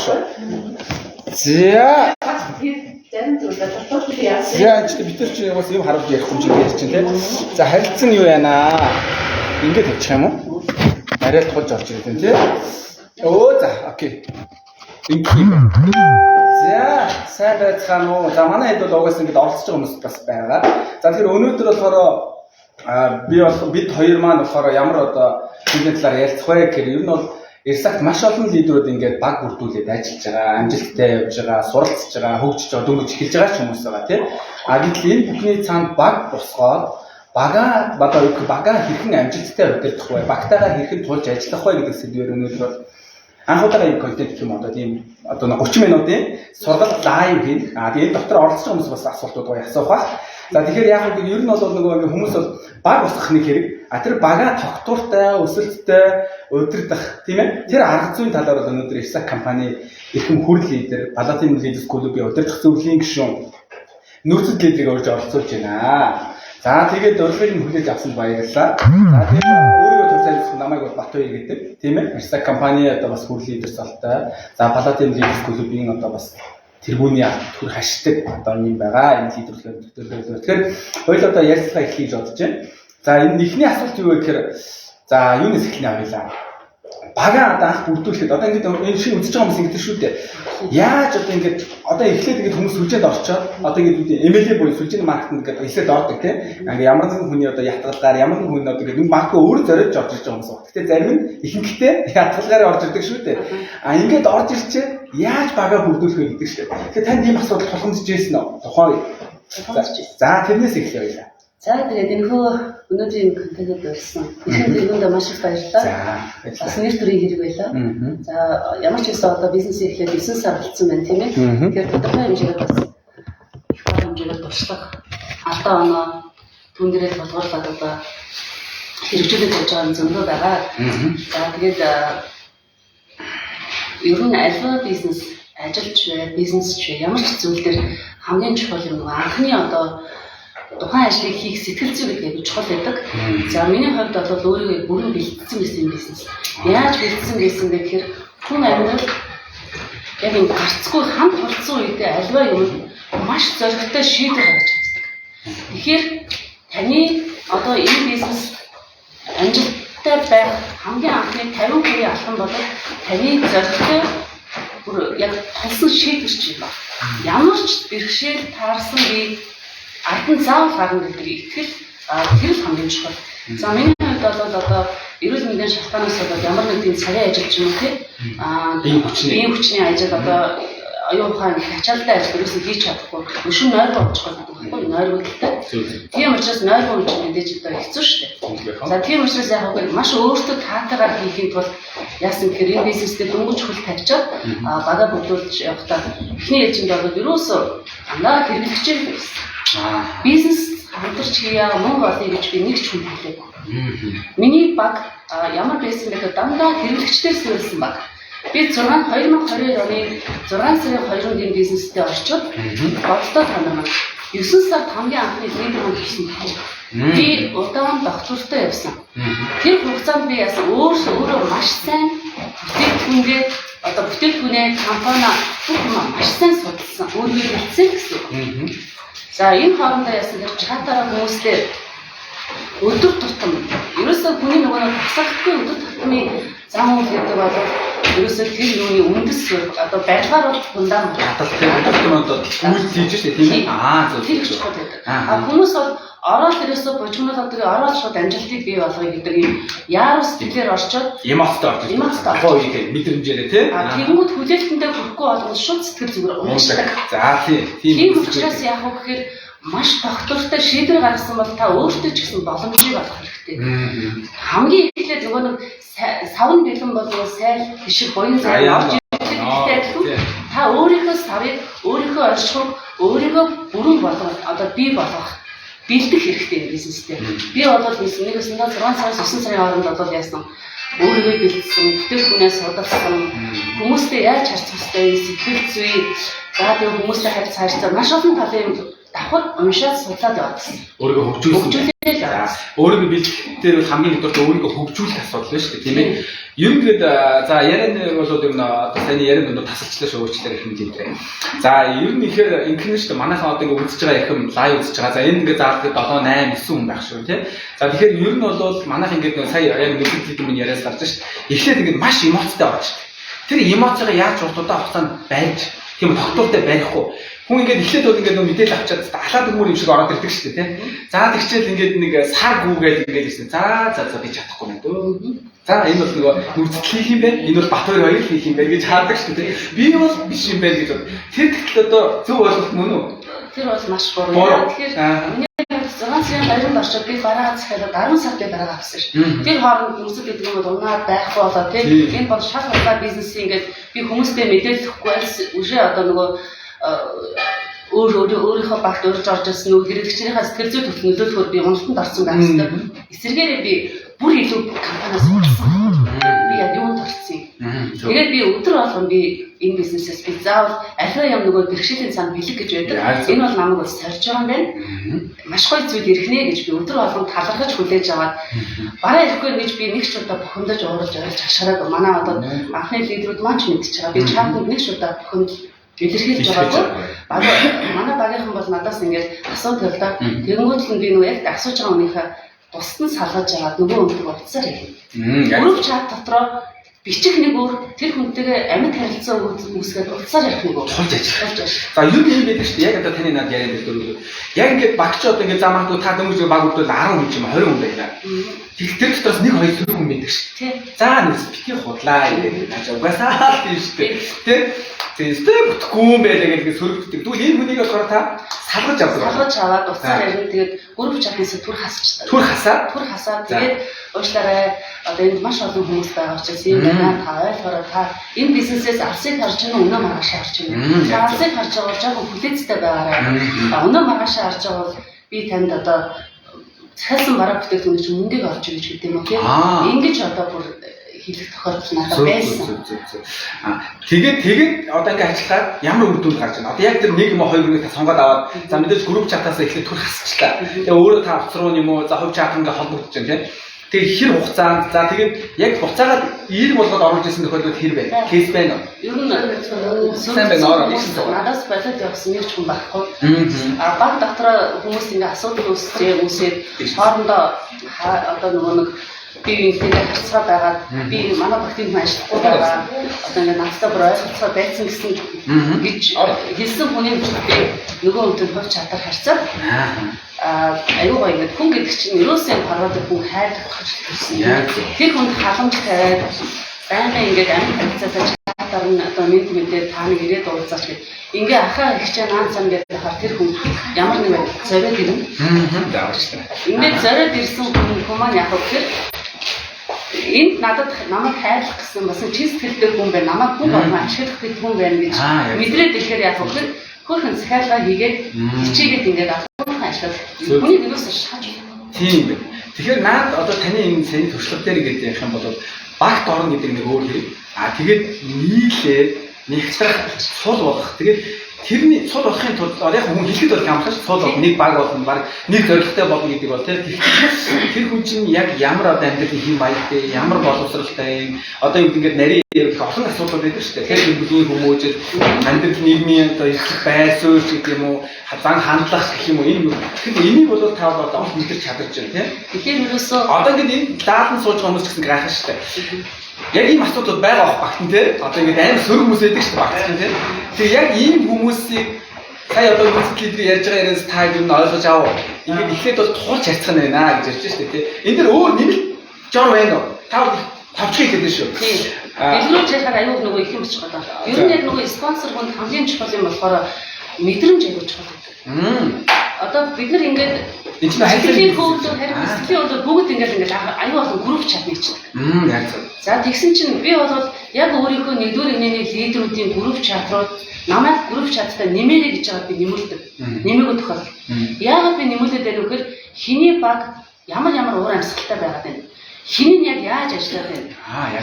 шүү. За. Зарим зүйлээ татвар яасан. За чи бид нар чи угаас юм харуулж ярихгүй юм чи ярьж чинь тий. За харилцан юу яана? Ингээд тавьчих юм уу? Арай л тулж орж ирээд байна тий. Өө за окей. Ингээд юм байна. За сайн байцгаана уу? За манай хэд бол угаас ингээд оролцож байгаа хүмүүс бас байгаа. За тэгэхээр өнөөдөр болохоор би бол бид хоёр маань болохоор ямар одоо бизнес талаар ярилцах вэ гэхээр ер нь бол Эрсакт маш олон лидерүүд ингээд баг бүрдүүлээд ажиллаж байгаа, амжилттай явж байгаа, суралцж байгаа, хөгжиж байгаа, дөнгөж эхэлж байгаа ч хүмүүс байгаа тийм. А гэтэл энэ бүхний цаанд баг босгоод бага одоо юу гэх бага хэрхэн амжилттай удирдах вэ? Багтаагаа хэрхэн тулж ажиллах вэ гэдэг сэдвээр өнөөдөр бол анх удаага юм контент гэх юм одоо тийм одоо 30 минутын сургалт live хийн. А тэгээ энэ дотор оролцож байгаа хүмүүс бас асуултууд гоё асуух бах. За тэгэхээр яг нь ер нь бол нөгөө ингээ хүмүүс бол баг босгох нэг хэрэг. А тэр бага тогтвортой, өсөлттэй удирдах тийм ээ. Тэр арга зүйн талаар бол өнөөдөр Ersak компани эрхэм хүрэл лидер, Палатин Leaders клубын удирдах зөвлөлийн гишүүн нөөцөд лидерийг урьж оролцуулж байна. За тэгээд урилгыг нь хүлээж авсанд баярлалаа. За тэгээд өөрийгөө тус танилцах намайг бол Батуя гэдэг тийм ээ. Ersak компани одоо бас хүрэл лидер цолтой. За Палатин Leaders клубын одоо бас тэргүүний төр хашдаг одоо юм байгаа. Энэ лидерлээ төлөөлөө. Тэгэхээр хоёул одоо ярилцлага эхлэе гэж бодож байна. За энэ эхний асуулт юу вэ гэхээр за юунаас эхлэнэ авъя. Бага одоо анх бүрдүүлэхэд одоо ингээд энэ шиг үзэж байгаа хүмүүс ингэдэг шүү дээ. Яаж одоо ингээд одоо эхлээд ингээд хүмүүс сүлжээнд орчоод одоо ингээд MLA буюу сүлжээний маркетинг гэдэг эхлээд ордог тийм. Ингээд ямар нэгэн хүний одоо ятгалгаар ямар нэгэн хүн одоо ингээд маркет өөрөө зориулж орж ирж байгаа хүмүүс байна. Гэтэ зарим нь ихэнхдээ ятгалгаар орж ирдэг шүү дээ. А ингээд орж ирчээ яаж бага бүрдүүлэх вэ гэдэг шүү дээ. Тэгэхээр танд ийм асуудал тулгамдж ирсэн үү? Тухайн үе. За тэрнээс эхлэе баялаа. За тэгээд энэхүү өнөөдрийн контентэд урьсан. Эрхэм тэргүүндээ маш их баярлалаа. За бас нэр төрийн хэрэг байлаа. За ямар ч байсан одоо бизнесээ эхлээд 9 сар болцсон байна тийм ээ. Тэгэхээр тодорхой хэмжээгээр бас их бага хэмжээгээр туршлага алдаа оноо түн дээрээ тулгуурлаад одоо хэрэгжүүлээд явж байгаа юм зөндөө байгаа. За тэгээд ер нь альва бизнес ажилч бай, бизнесч бай ямар ч зүйл дээр хамгийн чухал юм нөгөө анхны одоо тухайн ажлыг хийх сэтгэл зүй гэдэг аягүй чухал байдаг. За миний хувьд бол өөрийгөө бүрэн бэлтгэсэн байсан юм бизнес. Яаж бэлдсэн байсан бэ гэхээр хүн амьдрал яг юм гарцгүй хамт тулцсан үедээ альва юм маш зоригтой шийдвэр гаргаж чаддаг. Тэгэхээр таны одоо энэ бизнес амжилттай байх хамгийн анхны 50% алхам бол таны зоригтой бүр яг тулсан шийдвэр чинь байна. Ямар ч бэрхшээл таарсан би ард нь заавал гарна гэдэг итгэл тэр л хамгийн чухал. За миний хувьд бол одоо эрүүл мэндийн шалтгаанаас болоод ямар нэг тийм цагийн ажил ч юм уу тий биеийн хүчний ажил одоо оюун ухаан гэх ачаалтай ажил ерөөсөө хийж чадахгүй. Өшин нойргүй очих гэдэг байхгүй нойргүйдэлтэй. Тийм учраас нойргүй үеч мэдээж одоо хэцүү шүү дээ. За тийм учраас яг үгүй маш өөртөө таатайгаар хийхийн тулд яасан гэхээр энэ бизнестэй дөнгөж хөл тавьчаад бага бүглүүлж явахдаа эхний ээлжинд бол ерөөсөө дандаа хэрэглэгчээр байсан. Бизнес хамтарч хийя мөнгө олъё гэж би нэг ч хүн хэлээгүй. Миний баг ямар байсан бэ гэхээр дандаа хэрэглэгчдээр суурилсан баг. Би 6 2022 оны 6 сарын 2-нд энэ бизнестэй орчод бодолтой танаа маань 9 сард хамгийн анхны лидер хүн хийсэн байхгүй. Би удаан доктортой явсан. Тэр хугацаанд би яасан өөрөө маш сайн бүтээгдэхүүнгээ одоо бүтээгдэхүүнээ компани бүх юм маш сайн судалсан. Өөрийгөө бэлдсэн гэсэн үг. За энэ хоорондоо яасан тэр чатаараа хүмүүстэй өдөр тутам ерөөсөө хүний нөгөө нэг тасагдахгүй өдөр тутмын зам үйл гэдэг бол ерөөсөө тэр юуны үндэс одоо барилгаар бол фундамент ядал тэр өдөр тутам одоо үйлдэл хийж штэ тийм ээ. Аа зөв. Тэр их чухал байдаг. А хүмүүс бол ороод ерөөсөө бужигнуулаад тэгээ ороод шууд амжилтыг бий болгоё гэдэг юм яаруу сэтгэлээр орчоод эмоцтой орж ирдэг. Эмоцтой. Тухайн үеийн мэдрэмжээрээ тий. А тэгэнгүүт хүлээлтэндээ хүрэхгүй болгоно шууд сэтгэл зүгээр уншдаг. За тий. Тийм учраас яг уу гэхээр маш тогтвортой шийдвэр гаргасан бол та өөртөө ч гэсэн боломжийг олох хэрэгтэй. Хамгийн эхлээд нөгөө нэг савн бэлэн болов сайл бишиг буян зай орж ирдэг гэдэгтэй адилхан та өөрийнхөө савыг өөрийнхөө оршихуйг өөрийгөө бүрэн болгох одоо бий болгох бэлдэх хэрэгтэй бизнестэй. Би бол нэг өсөндөө 6 сараас 9 сарын хооронд бол яасан өөрийгөө бэлдсэн, бүтээгдэхүүнээ судалсан, хүмүүстэй яаж харьцах ёстой, сэтгэл зүй, за тэгээ хүмүүстэй харьцаа маш олон талын юм давхар уншаад судлаад яваад гэсэн. Өөрийгөө хөгжүүлсэн. Хөгжүүлээд яваад. Өөрийгөө бэлтгэх дээр бол хамгийн нэгдүгээр өөрийгөө хөгжүүлэх асуудал байна шүү дээ, тийм ээ. Ер нь тэгээд за ярианы бол ер нь одоо саяны ярианд өндөр тасалчлаа шүү, уучлаарай их хэмжээнд. За ер нь ихээр ингэнэ шүү дээ. Манайхан одоо ингэ үзэж байгаа ихэм live үзэж байгаа. За энэ ингэ заалдаг 7 8 9 хүн байх шүү, тийм. За тэгэхээр ер нь бол манайхан ингэ сая яг нүдэн лидер минь яриас гарч шүү дээ. Эхлээд ингэ маш эмоцтой орж шүү дээ. Тэр эмоцоо яаж урт удаан хугацаанд барьж тийм тогтвортой барихгүй. Хүн ингээд эхлээд бол ингээд нөө мэдээлэл авчаад алаад өгмөр юм шиг ороод ирдэг шүү дээ, тийм. За тэгчээл ингээд нэг сар гүгээл ингээд ирсэн. За за за би чадахгүй юм дөө. За энэ бол нөгөө нүцгэл хийх юм байна. Энэ бол Батбаяр хоёр хийх юм байна гэж хаадаг шүү дээ. Би бол биш юм байна гэж бод. Тэр тэгтэл одоо зөв ойлголт мөн үү? Тэр бол маш буруу. Тэгэхээр миний 6 сарын 20-нд орчод би бараагаа захиалаад 10 сар би бараагаа авсан шүү. Тэр хооронд нүцгэл гэдэг юм бол унаад байхгүй болоо тийм. Энэ бол шал хулгай бизнесийн ингээд би хүмүүстэй мэдээлэхгүй альс үшээ одоо нөгөө өөрийнхөө багт урьж орж ирсэн нөгөө хэрэглэгчдийнхээ сэтгэл зүй төвд нөлөөлөхөөр би уналтанд орсон байх хэрэгтэй. Эсвэргээрээ би бүр илүү компаниас болсон. Би яг юунд орсон юм. Тэгээд би өдөр болгон би энэ бизнесээс би заавал аливаа юм нөгөө бэрхшээлийн цаана бэлэг гэж байдаг. Энэ бол намайг бас сорж байгаа юм байна. Маш гоё зүйл ирхнэ гэж би өдөр болгон талархаж хүлээж аваад бараа ирэхгүй гэж би нэг ч удаа бухимдаж ууралж ойлж хашгираад манай одоо анхны лидерүүд маань ч мэдчихэж байгаа. Би чатанд нэг ч удаа бухимдал илэрхийлж байгаагүй. Баг манай багийнхан бол надаас ингээд асуудаг л да. Тэгэнгүүт л би нөгөө яг асууж байгаа хүнийхээ бусд нь салгаж аваад нөгөө хүнтэйг утсаар ярина. Group chat дотроо бичих нэг өөр, тэр хүнтэйгээ амьд харилцаа үүсгээд утсаар ярих нэг өөр. Тулж ажиллах. За ер нь юм байдаг шүү дээ. Яг одоо таны над яриад байдаг дөрөв. Яг ингээд багч одоо ингээд за магадгүй та дөнгөж баг үлдвэл 10 хүн ч юм 20 хүн байлаа. Тэгэхээр тэр дотроос нэг хоёр сөрөг хүн байдаг шүү дээ. За нүс бити худлаа гэдэг тааж угаасаа л тийм шүү дээ. Тэ? Тэстэй бүтэхгүй юм байлаа гэдэг сөрөгддөг. Тэгвэл энэ хүнийг болохоор та салгаж авдаг. Салгаж аваад утсаар ярина. Тэгээд group chat-аас түр хасчдаг. Түр хасаа. Түр хасаа. Тэгээд уучлаарай. Одоо энд маш олон хүмүүс байгаа учраас юм байна. Та ойлгоорой. Та энэ бизнесээс алсыг харж байна уу? Өнөө маргаашаа харж байна. Та алсыг харж байгаа бол жоохон хүлээцтэй байгаарай. Өнөө маргаашаа харж байгаа бол би танд одоо захиалсан бараа бүтээгдэхүүн чинь мөнгийг олж өгч гэдэг юм уу тийм. Ингэж одоо бүр хэлэх тохиолдол надад байсан. Тэгээд одоо ингээ ажиллаад ямар үр дүнд гарч байна? Одоо яг тэр нэг юм уу хоёр хүнийг та сонгоод аваад за мэдээж group chat-аас эхлээд түр хасчлаа. Тэгээ өөрөө та утас руу юм уу за хувь chat ингээ холбогдож байна тийм. Тэгээ хэр хугацаанд за тэгээд яг буцаагаад эерэг болгоод оруулж ирсэн тохиолдол хэр байна? Кейс байна уу? Ер нь сайн байна ороо их суугаа. Надаас болоод явсан нэг ч хүн байхгүй. А баг дотроо хүмүүс ингээ асуудал үүсээд хоорондоо одоо нөгөө нэг би энэтэй харьцаа байгаад би манай багтын хүн ажиллахгүй байгаа. Одоо ингээ надтай бүр ойлголцоо байцсан гэсэн гэж хэлсэн хүний би нөгөө хүнтэй хувь чадвар харьцаад аюу гоё ингээд хүн гэдэг чинь ерөөсөө юм хараадаг хүн хайрлах гэж хэлсэн. Тэр хүнд халамж тавиад байнга ингээд амьд харьцаатай чатаар нь одоо мэд мэдээ та нэг ирээд уулзаач гэд ингээ ахаа ихчээ наан цан гэдэг хахаар тэр хүн ямар нэг байдлаар зориод ирнэ. Ингээд зориод ирсэн хүн маань яг вэ гэхээр энд надад намайг хайрлах гэсэн бас чин сэтгэлтэй хүн байна. Намайг хүн болгон ашиглах гэдэг хүн байна гэж мэдрээд ирэхээр яг вэ гэхээр хөөхөн захиалга хийгээд хичээгээд ингээд албан ажиллаад хүний нөөцөө шахаж байна. Тийм байна. Тэгэхээр наад одоо таны энэ саяны туршлага дээр ингээд ярих юм бол багт орно гэдэг нэг өөр хэрэг. А тэгээд нийлээд нэгтрах сул болох. Тэгээд тэрний сул болохын тулд яг хүн хэлэхэд бол амархан ш сул бол нэг баг болно, баг нэг зорилготой болно гэдэг бол тэр хүн чинь яг ямар одоо амьдралын хэм маягтай, ямар боловсралтай юм одоо юу ингээд нарийн ярих олон асуудал байдаг шүү дээ. Тэгэхээр бүлийн хүмүүжил, амьдрал нийгмийн одоо эрхлэх байр суурь гэдэг юм уу, зан хандлага гэх юм уу энэ тэгэхээр энийг бол та одоо олон мэдэрч чадаж байна тийм. Тэгэхээр ерөөсөө одоо ингээд энэ даалан сууж байгаа хүмүүс ч гэсэн гайхах шүү дээ. Яг ийм асуудал байгаа бох багтан тий. Одоо ингээд амар сөрөг хүмүүс байдаг шүү дээ багтан тий. Тэгээ яг ийм хүмүүсийг сая одоо нөхцөл лидер ярьж байгаа яриас та юу н ойлгож аав. Ингээд эхлээд бол тулж харьцах нь байна гэж ярьж шүү дээ тий. Энэ дэр өөр нэмэлт жор байна уу? Та бол товчхон хэлээд шүү. Тийм. Дэлгэрүүлж ярихаар аюул нөгөө их юм бичих гэдэг. Ер нь яг нөгөө спонсор хүнд хамгийн чухал юм болохоор мэдрэмж аюул чухал гэдэг. Одоо бид нар ингээд энэ чинь сэтгэлийн хөвлөө харин сэтгэлийн хөвлөө бүгд ингээд аюул олон group chat нэгчдэг. Яг зөв. За тэгсэн чинь би бол яг өөрийнхөө нэгдүгээр инээний лидерүүдийн group chat руу намайг group chat-тай нэмээрэй гэж байгаад би нэмүүлдэг. Нэмээгүй тохиолдол. Яагаад би нэмүүлээд байна вэ гэхээр хиний баг ямар ямар уур амьсгалтай байгаад байна. Хин нь яг яаж ажиллаад байна?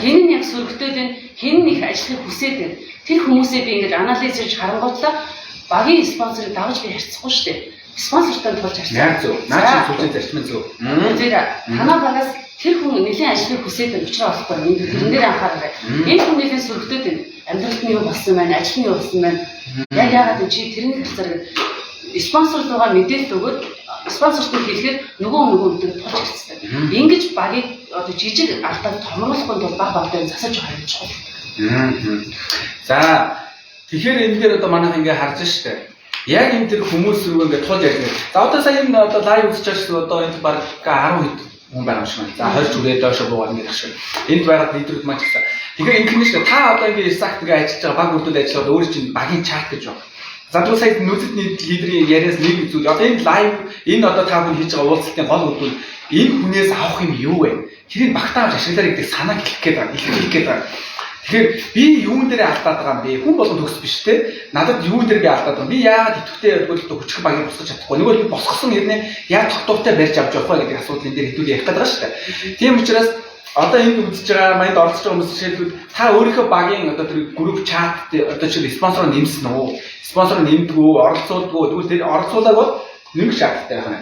Хин нь яг сөрөгтөөд байна? Хин нь их ажиллахыг хүсээд байна? Тэр хүмүүсээ би ингээд анализ хийж харангуйтлаа багийн спонсорыг давж би харьцахгүй шүү дээ. Спонсортой тулж харьцаа. Яг зөв. Наа чи сүлжээ зарчим нь зөв. Тэр танаа багаас тэр хүн нэлийн ажлыг хүсээд байна. Учраа олохгүй байна. Энд тэрэн дээр анхаараарай. Энэ хүн нэлийн сөрөгдөд байна. Амьдралд нь юу болсон байна? Ажил нь юу болсон байна? Яг яагаад вэ? Чи тэрний харьцаар спонсор руугаа мэдээлэл өгөөд спонсорт нь хэлэхээр нөгөө хүнтэй тулж харьцдаг. Ингэж багийг одоо жижиг алдааг томруулахгүй тул баг багтаа засаж байгаа юм чухал. За, тэгэхээр энэ дээр одоо манайх ингээ харж штэ. Яг энэ тэр хүмүүс рүү ингээ тулж ярьж байна. За, одоо сая энэ одоо live үзэж байгаа шүү, одоо энд баг 10 хэд хүн байгаа юм шиг байна. За, 20 хүрээ доошо буугаад ингээ шиг. Энд байгаа лидерүүд маань ч гэсэн. Тэгэхээр ингэх нь шүү. Та одоо ингээ Исаакт ингээ ажиллаж байгаа баг бүрдүүл ажиллаад өөрөө чинь багийн чат гэж байна. За, тэгвэл сая нүүцэд лидерийн яриас нэг зүйл. Одоо энэ live энэ одоо та бүхэн хийж байгаа уулзалтын гол үр дүн энэ хүнээс авах юм юу вэ? Тэрийг багтаа авч ашиглаарай гэдэг санааг хэлэх гээд байгаа. Илэрхийлэх гээд байгаа. Тэгэхээр би юун дээр алдаад байгаа юм бэ? Хүн болгон төгс биш те. Надад юун дээр би алдаад байгаа юм? Би яагаад идэвхтэй явдггүй хүчрэх багийг босгож чадахгүй? Нөгөө би босгосон хэрнээ яаж тогтвортой барьж авч явах вэ гэдэг асуудал энэ дээр хэдүүл ярих гэдэг байгаа шүү дээ. Тийм учраас одоо энд үзэж байгаа, манд оролцож байгаа хүмүүс жишээлбэл та өөрийнхөө багийн одоо тэр group chat одоо жишээл спонсороо нэмсэн үү? Спонсор нэмдгүү, оролцуулдгүү. Тэгвэл тэр оролцуулаад бол нэмэх шаардлагатай байх нь.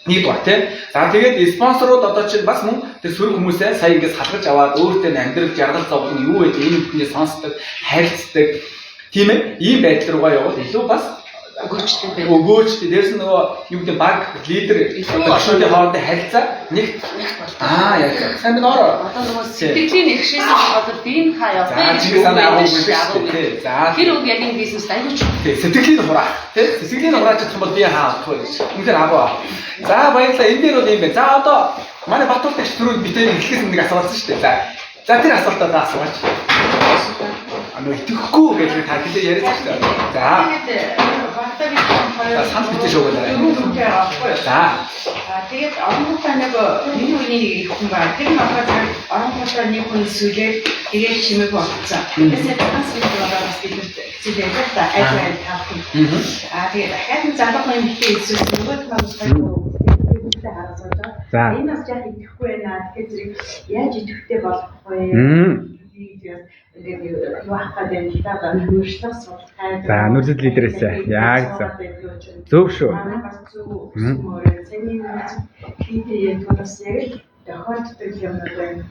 Нэгдүгээр тийм. За, тэгээд спонсорууд одоо чинь бас мөн тэр сөрөг хүмүүсээ сая ингэж салгаж аваад өөртөө амьдрал жаргал зовлон юу вэ энэ бүхнийг сонсдог, харилцдаг. Тийм ээ. Ийм байдал руугаа явбал илүү бас өгөөчтэй байх. Өгөөчтэй. Дээрс нь нөгөө юу гэдэг баг лидер гишүүдийн хоорондын харилцаа нэгт Нэгт болдог. Аа, яг. Сайн байна ороо. Одоо нөгөө сэтгэлийн нэгшээсэн бол би энэ хаа явах За, чиг санаа агуу гэдэг шүү дээ. За. Тэр үг яг энэ бизнест аягүй чухал. Тий, сэтгэлийн хураах. Тий, сэтгэлийн хурааж чадах юм бол би хаа авах вэ гэж. Үнэхээр агуу. За, баярлалаа. Энэ дээр бол юм байна. За, одоо манай Батуул тэгш түрүүнд битэй эхлэхээс нэг асуулсан шүү дээ. За. За, тэр асуултаа та асуугач. А нөө итгэхгүй гэж та хэлээ яриад шүү дээ. За. Тэгээд багтаагийн хоёр санал битээ шуугуулаарай. Дөрвөн хүнтэй байгаа байхгүй юу? За. Аа, тэгээд оронгуудаа нэг миний үеийн нэг их хүн байна. Тэр нь болохоор оронгуудаа нэг хүн сүлээд тэгээд чимээгүй болцсон. Тэгээд ганц нэг болоо бас биднэрт хэцүү байдаг та аль аль таах юм. Аа, тэгээд дахиад нэг залуу хүн эмэгтэй эсвэс нөгөө талаас хоёр хүүхдээ хараад сууж байгаа. Энэ бас яг идэхгүй байна. Тэгэхээр зэрэг яаж идэвхтэй болох вэ? Ингээд юу ах гэдэг юм л та нүүршлэх судалгаа. За, нүүрсэд лидерээсээ. Яг зөв. Зөв шүү. Манай бас зөв өсмөр. Саний лидер яг бас яг л тохиолддог юм байна.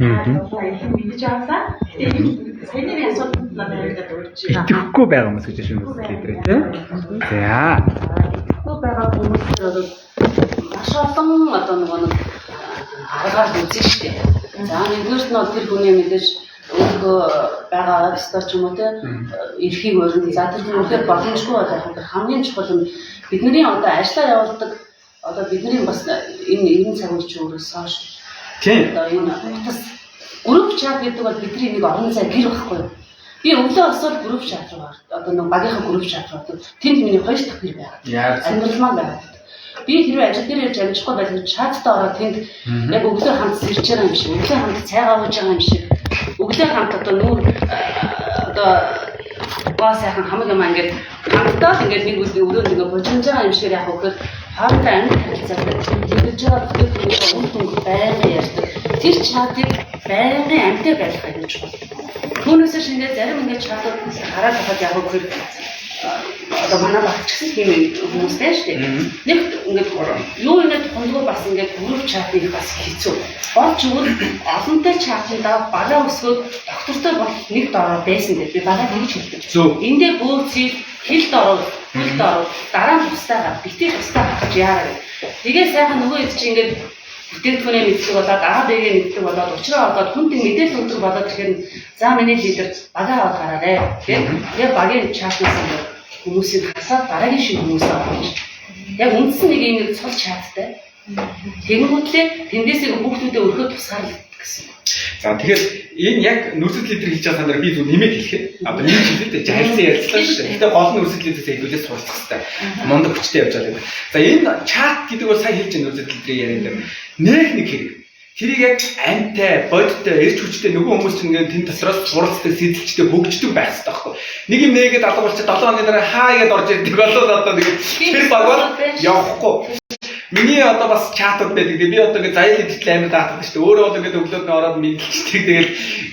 Аа, их мэдэж авлаа. Тэгээд саяны асуултанд надад хариулаад өгч. Итгэхгүй байгаа хүмүүс гэж шин нүүрсэд лидер тий. За. Итгэхгүй байгаа хүмүүс бол маш олон одоо нөгөө нэг аргаар үзэн штэ. За, нэгдүгüрт нь бол тэр хүний мэдээж өөрийнхөө байгаа ёстой ч юм уу те эрхийг өрнө. За, тэр хүн үнэхээр боломжгүй бол яг хамгийн чухал нь бидний одоо ажиллаа явуулдаг одоо бидний бас энэ 90 цаг үе чи өөрөө social одоо энэ утас group chat гэдэг бол бидний нэг орон зай гэр байхгүй юу? Би өглөө босоод group chat руу ордог. Одоо нэг багийнхаа group chat руу ордог. Тэнд миний хоёр дахь гэр байгаа. Амьдрал маань байгаа. Би хэрвээ ажил дээр явж амжихгүй байл чаттай ороод тэнд яг өглөө хамт сэрж байгаа юм шиг, өглөө хамт цайгаа ууж байгаа юм шиг, өглөө хамт одоо нүүр одоо гоо сайхан хамаг юм ингээд хамтдаа л ингээд нэг үсний өрөөнд ингээд бужигнаж байгаа юм шиг яг вөхөр хоорондоо амьд харилцаатай хэрэгжиж байгаа бүтээгдэхүүнийг үр дүнг байнга ярьдаг. Тэр чатыг байнгын амьтаа байх аюул чухал. Түүнээс шингээ зарим ингээд чатууд хараад байхад яг вөхөр одоо манай багч гэсэн тийм хүмүүстэй шүү дээ. Нэг ингээд юу ингээд хундгүй бас ингээд group chat их бас хэцүү. Болж өгвөл олонтой чатанда багаа өсгөөд доктортой бол нэг дороо байсан гэж би багаа тэгж хэлдэг. Эндээ бөөцийг хилд оров, хилд оров, дараа нь тусдаа битгий тусдаа гаргаж яараа гэх. Тэгээ сайхан нөгөө хэд чи ингээд бүтээгдэхүүнээ мэддэг болоод Аа Б-гээ мэддэг болоод учраа олоод хүнд мэдээлэл өгдөг болоод тэгэхээр за миний лидер багаа аваад гараарэ тийм. Тэгээ багийн чатнаас ингээд хүмүүсийг хасаад дараагийн шинэ хүмүүсээ оруулж. Яг үндсэн нэг юм нэг цул чаттай. Тэгэнгүүтлээ тэндээсээ хүүхдүүдэд өрхөд тусгаарлагддаг гэсэн. За, тэгэхээр энэ яг нүүрсэд лидер хэлж байгаа санаар би зөв нэмээд хэлэхэд одоо нэмж хэлээ дээ. Харилцан ярилцлаа шүү дээ. Гэхдээ гол нь нүүрсэд лидерээс хэдүүлээ суралцах хэрэгтэй. Мундаг хүчтэй явж байгаа гэдэг. За, энэ чат гэдэг бол сая хэлж байгаа нүүрсэд лидерийн яриан дээр нээх нэг хэрэг. Тэрийг яг амтай, бодтой, эрч хүчтэй нөгөө хүмүүс чинь ингээд тэн дотроос суралцдаг, сэтэлчтэй, хөгждөг байх хэрэгтэй байхгүй. Нэг юм нээгээд алга болчих 7 хоногийн дараа хаа гэдээ орж ирдэг болоод одоо тэгээд тэр баг бол явахгүй. Миний одоо бас чатууд байдаг. Би одоо ингэ заяа хэдэл амар даатдаг шүү дээ. Өөрөө бол ингэ өглөөд нь ороод мэдлждэг.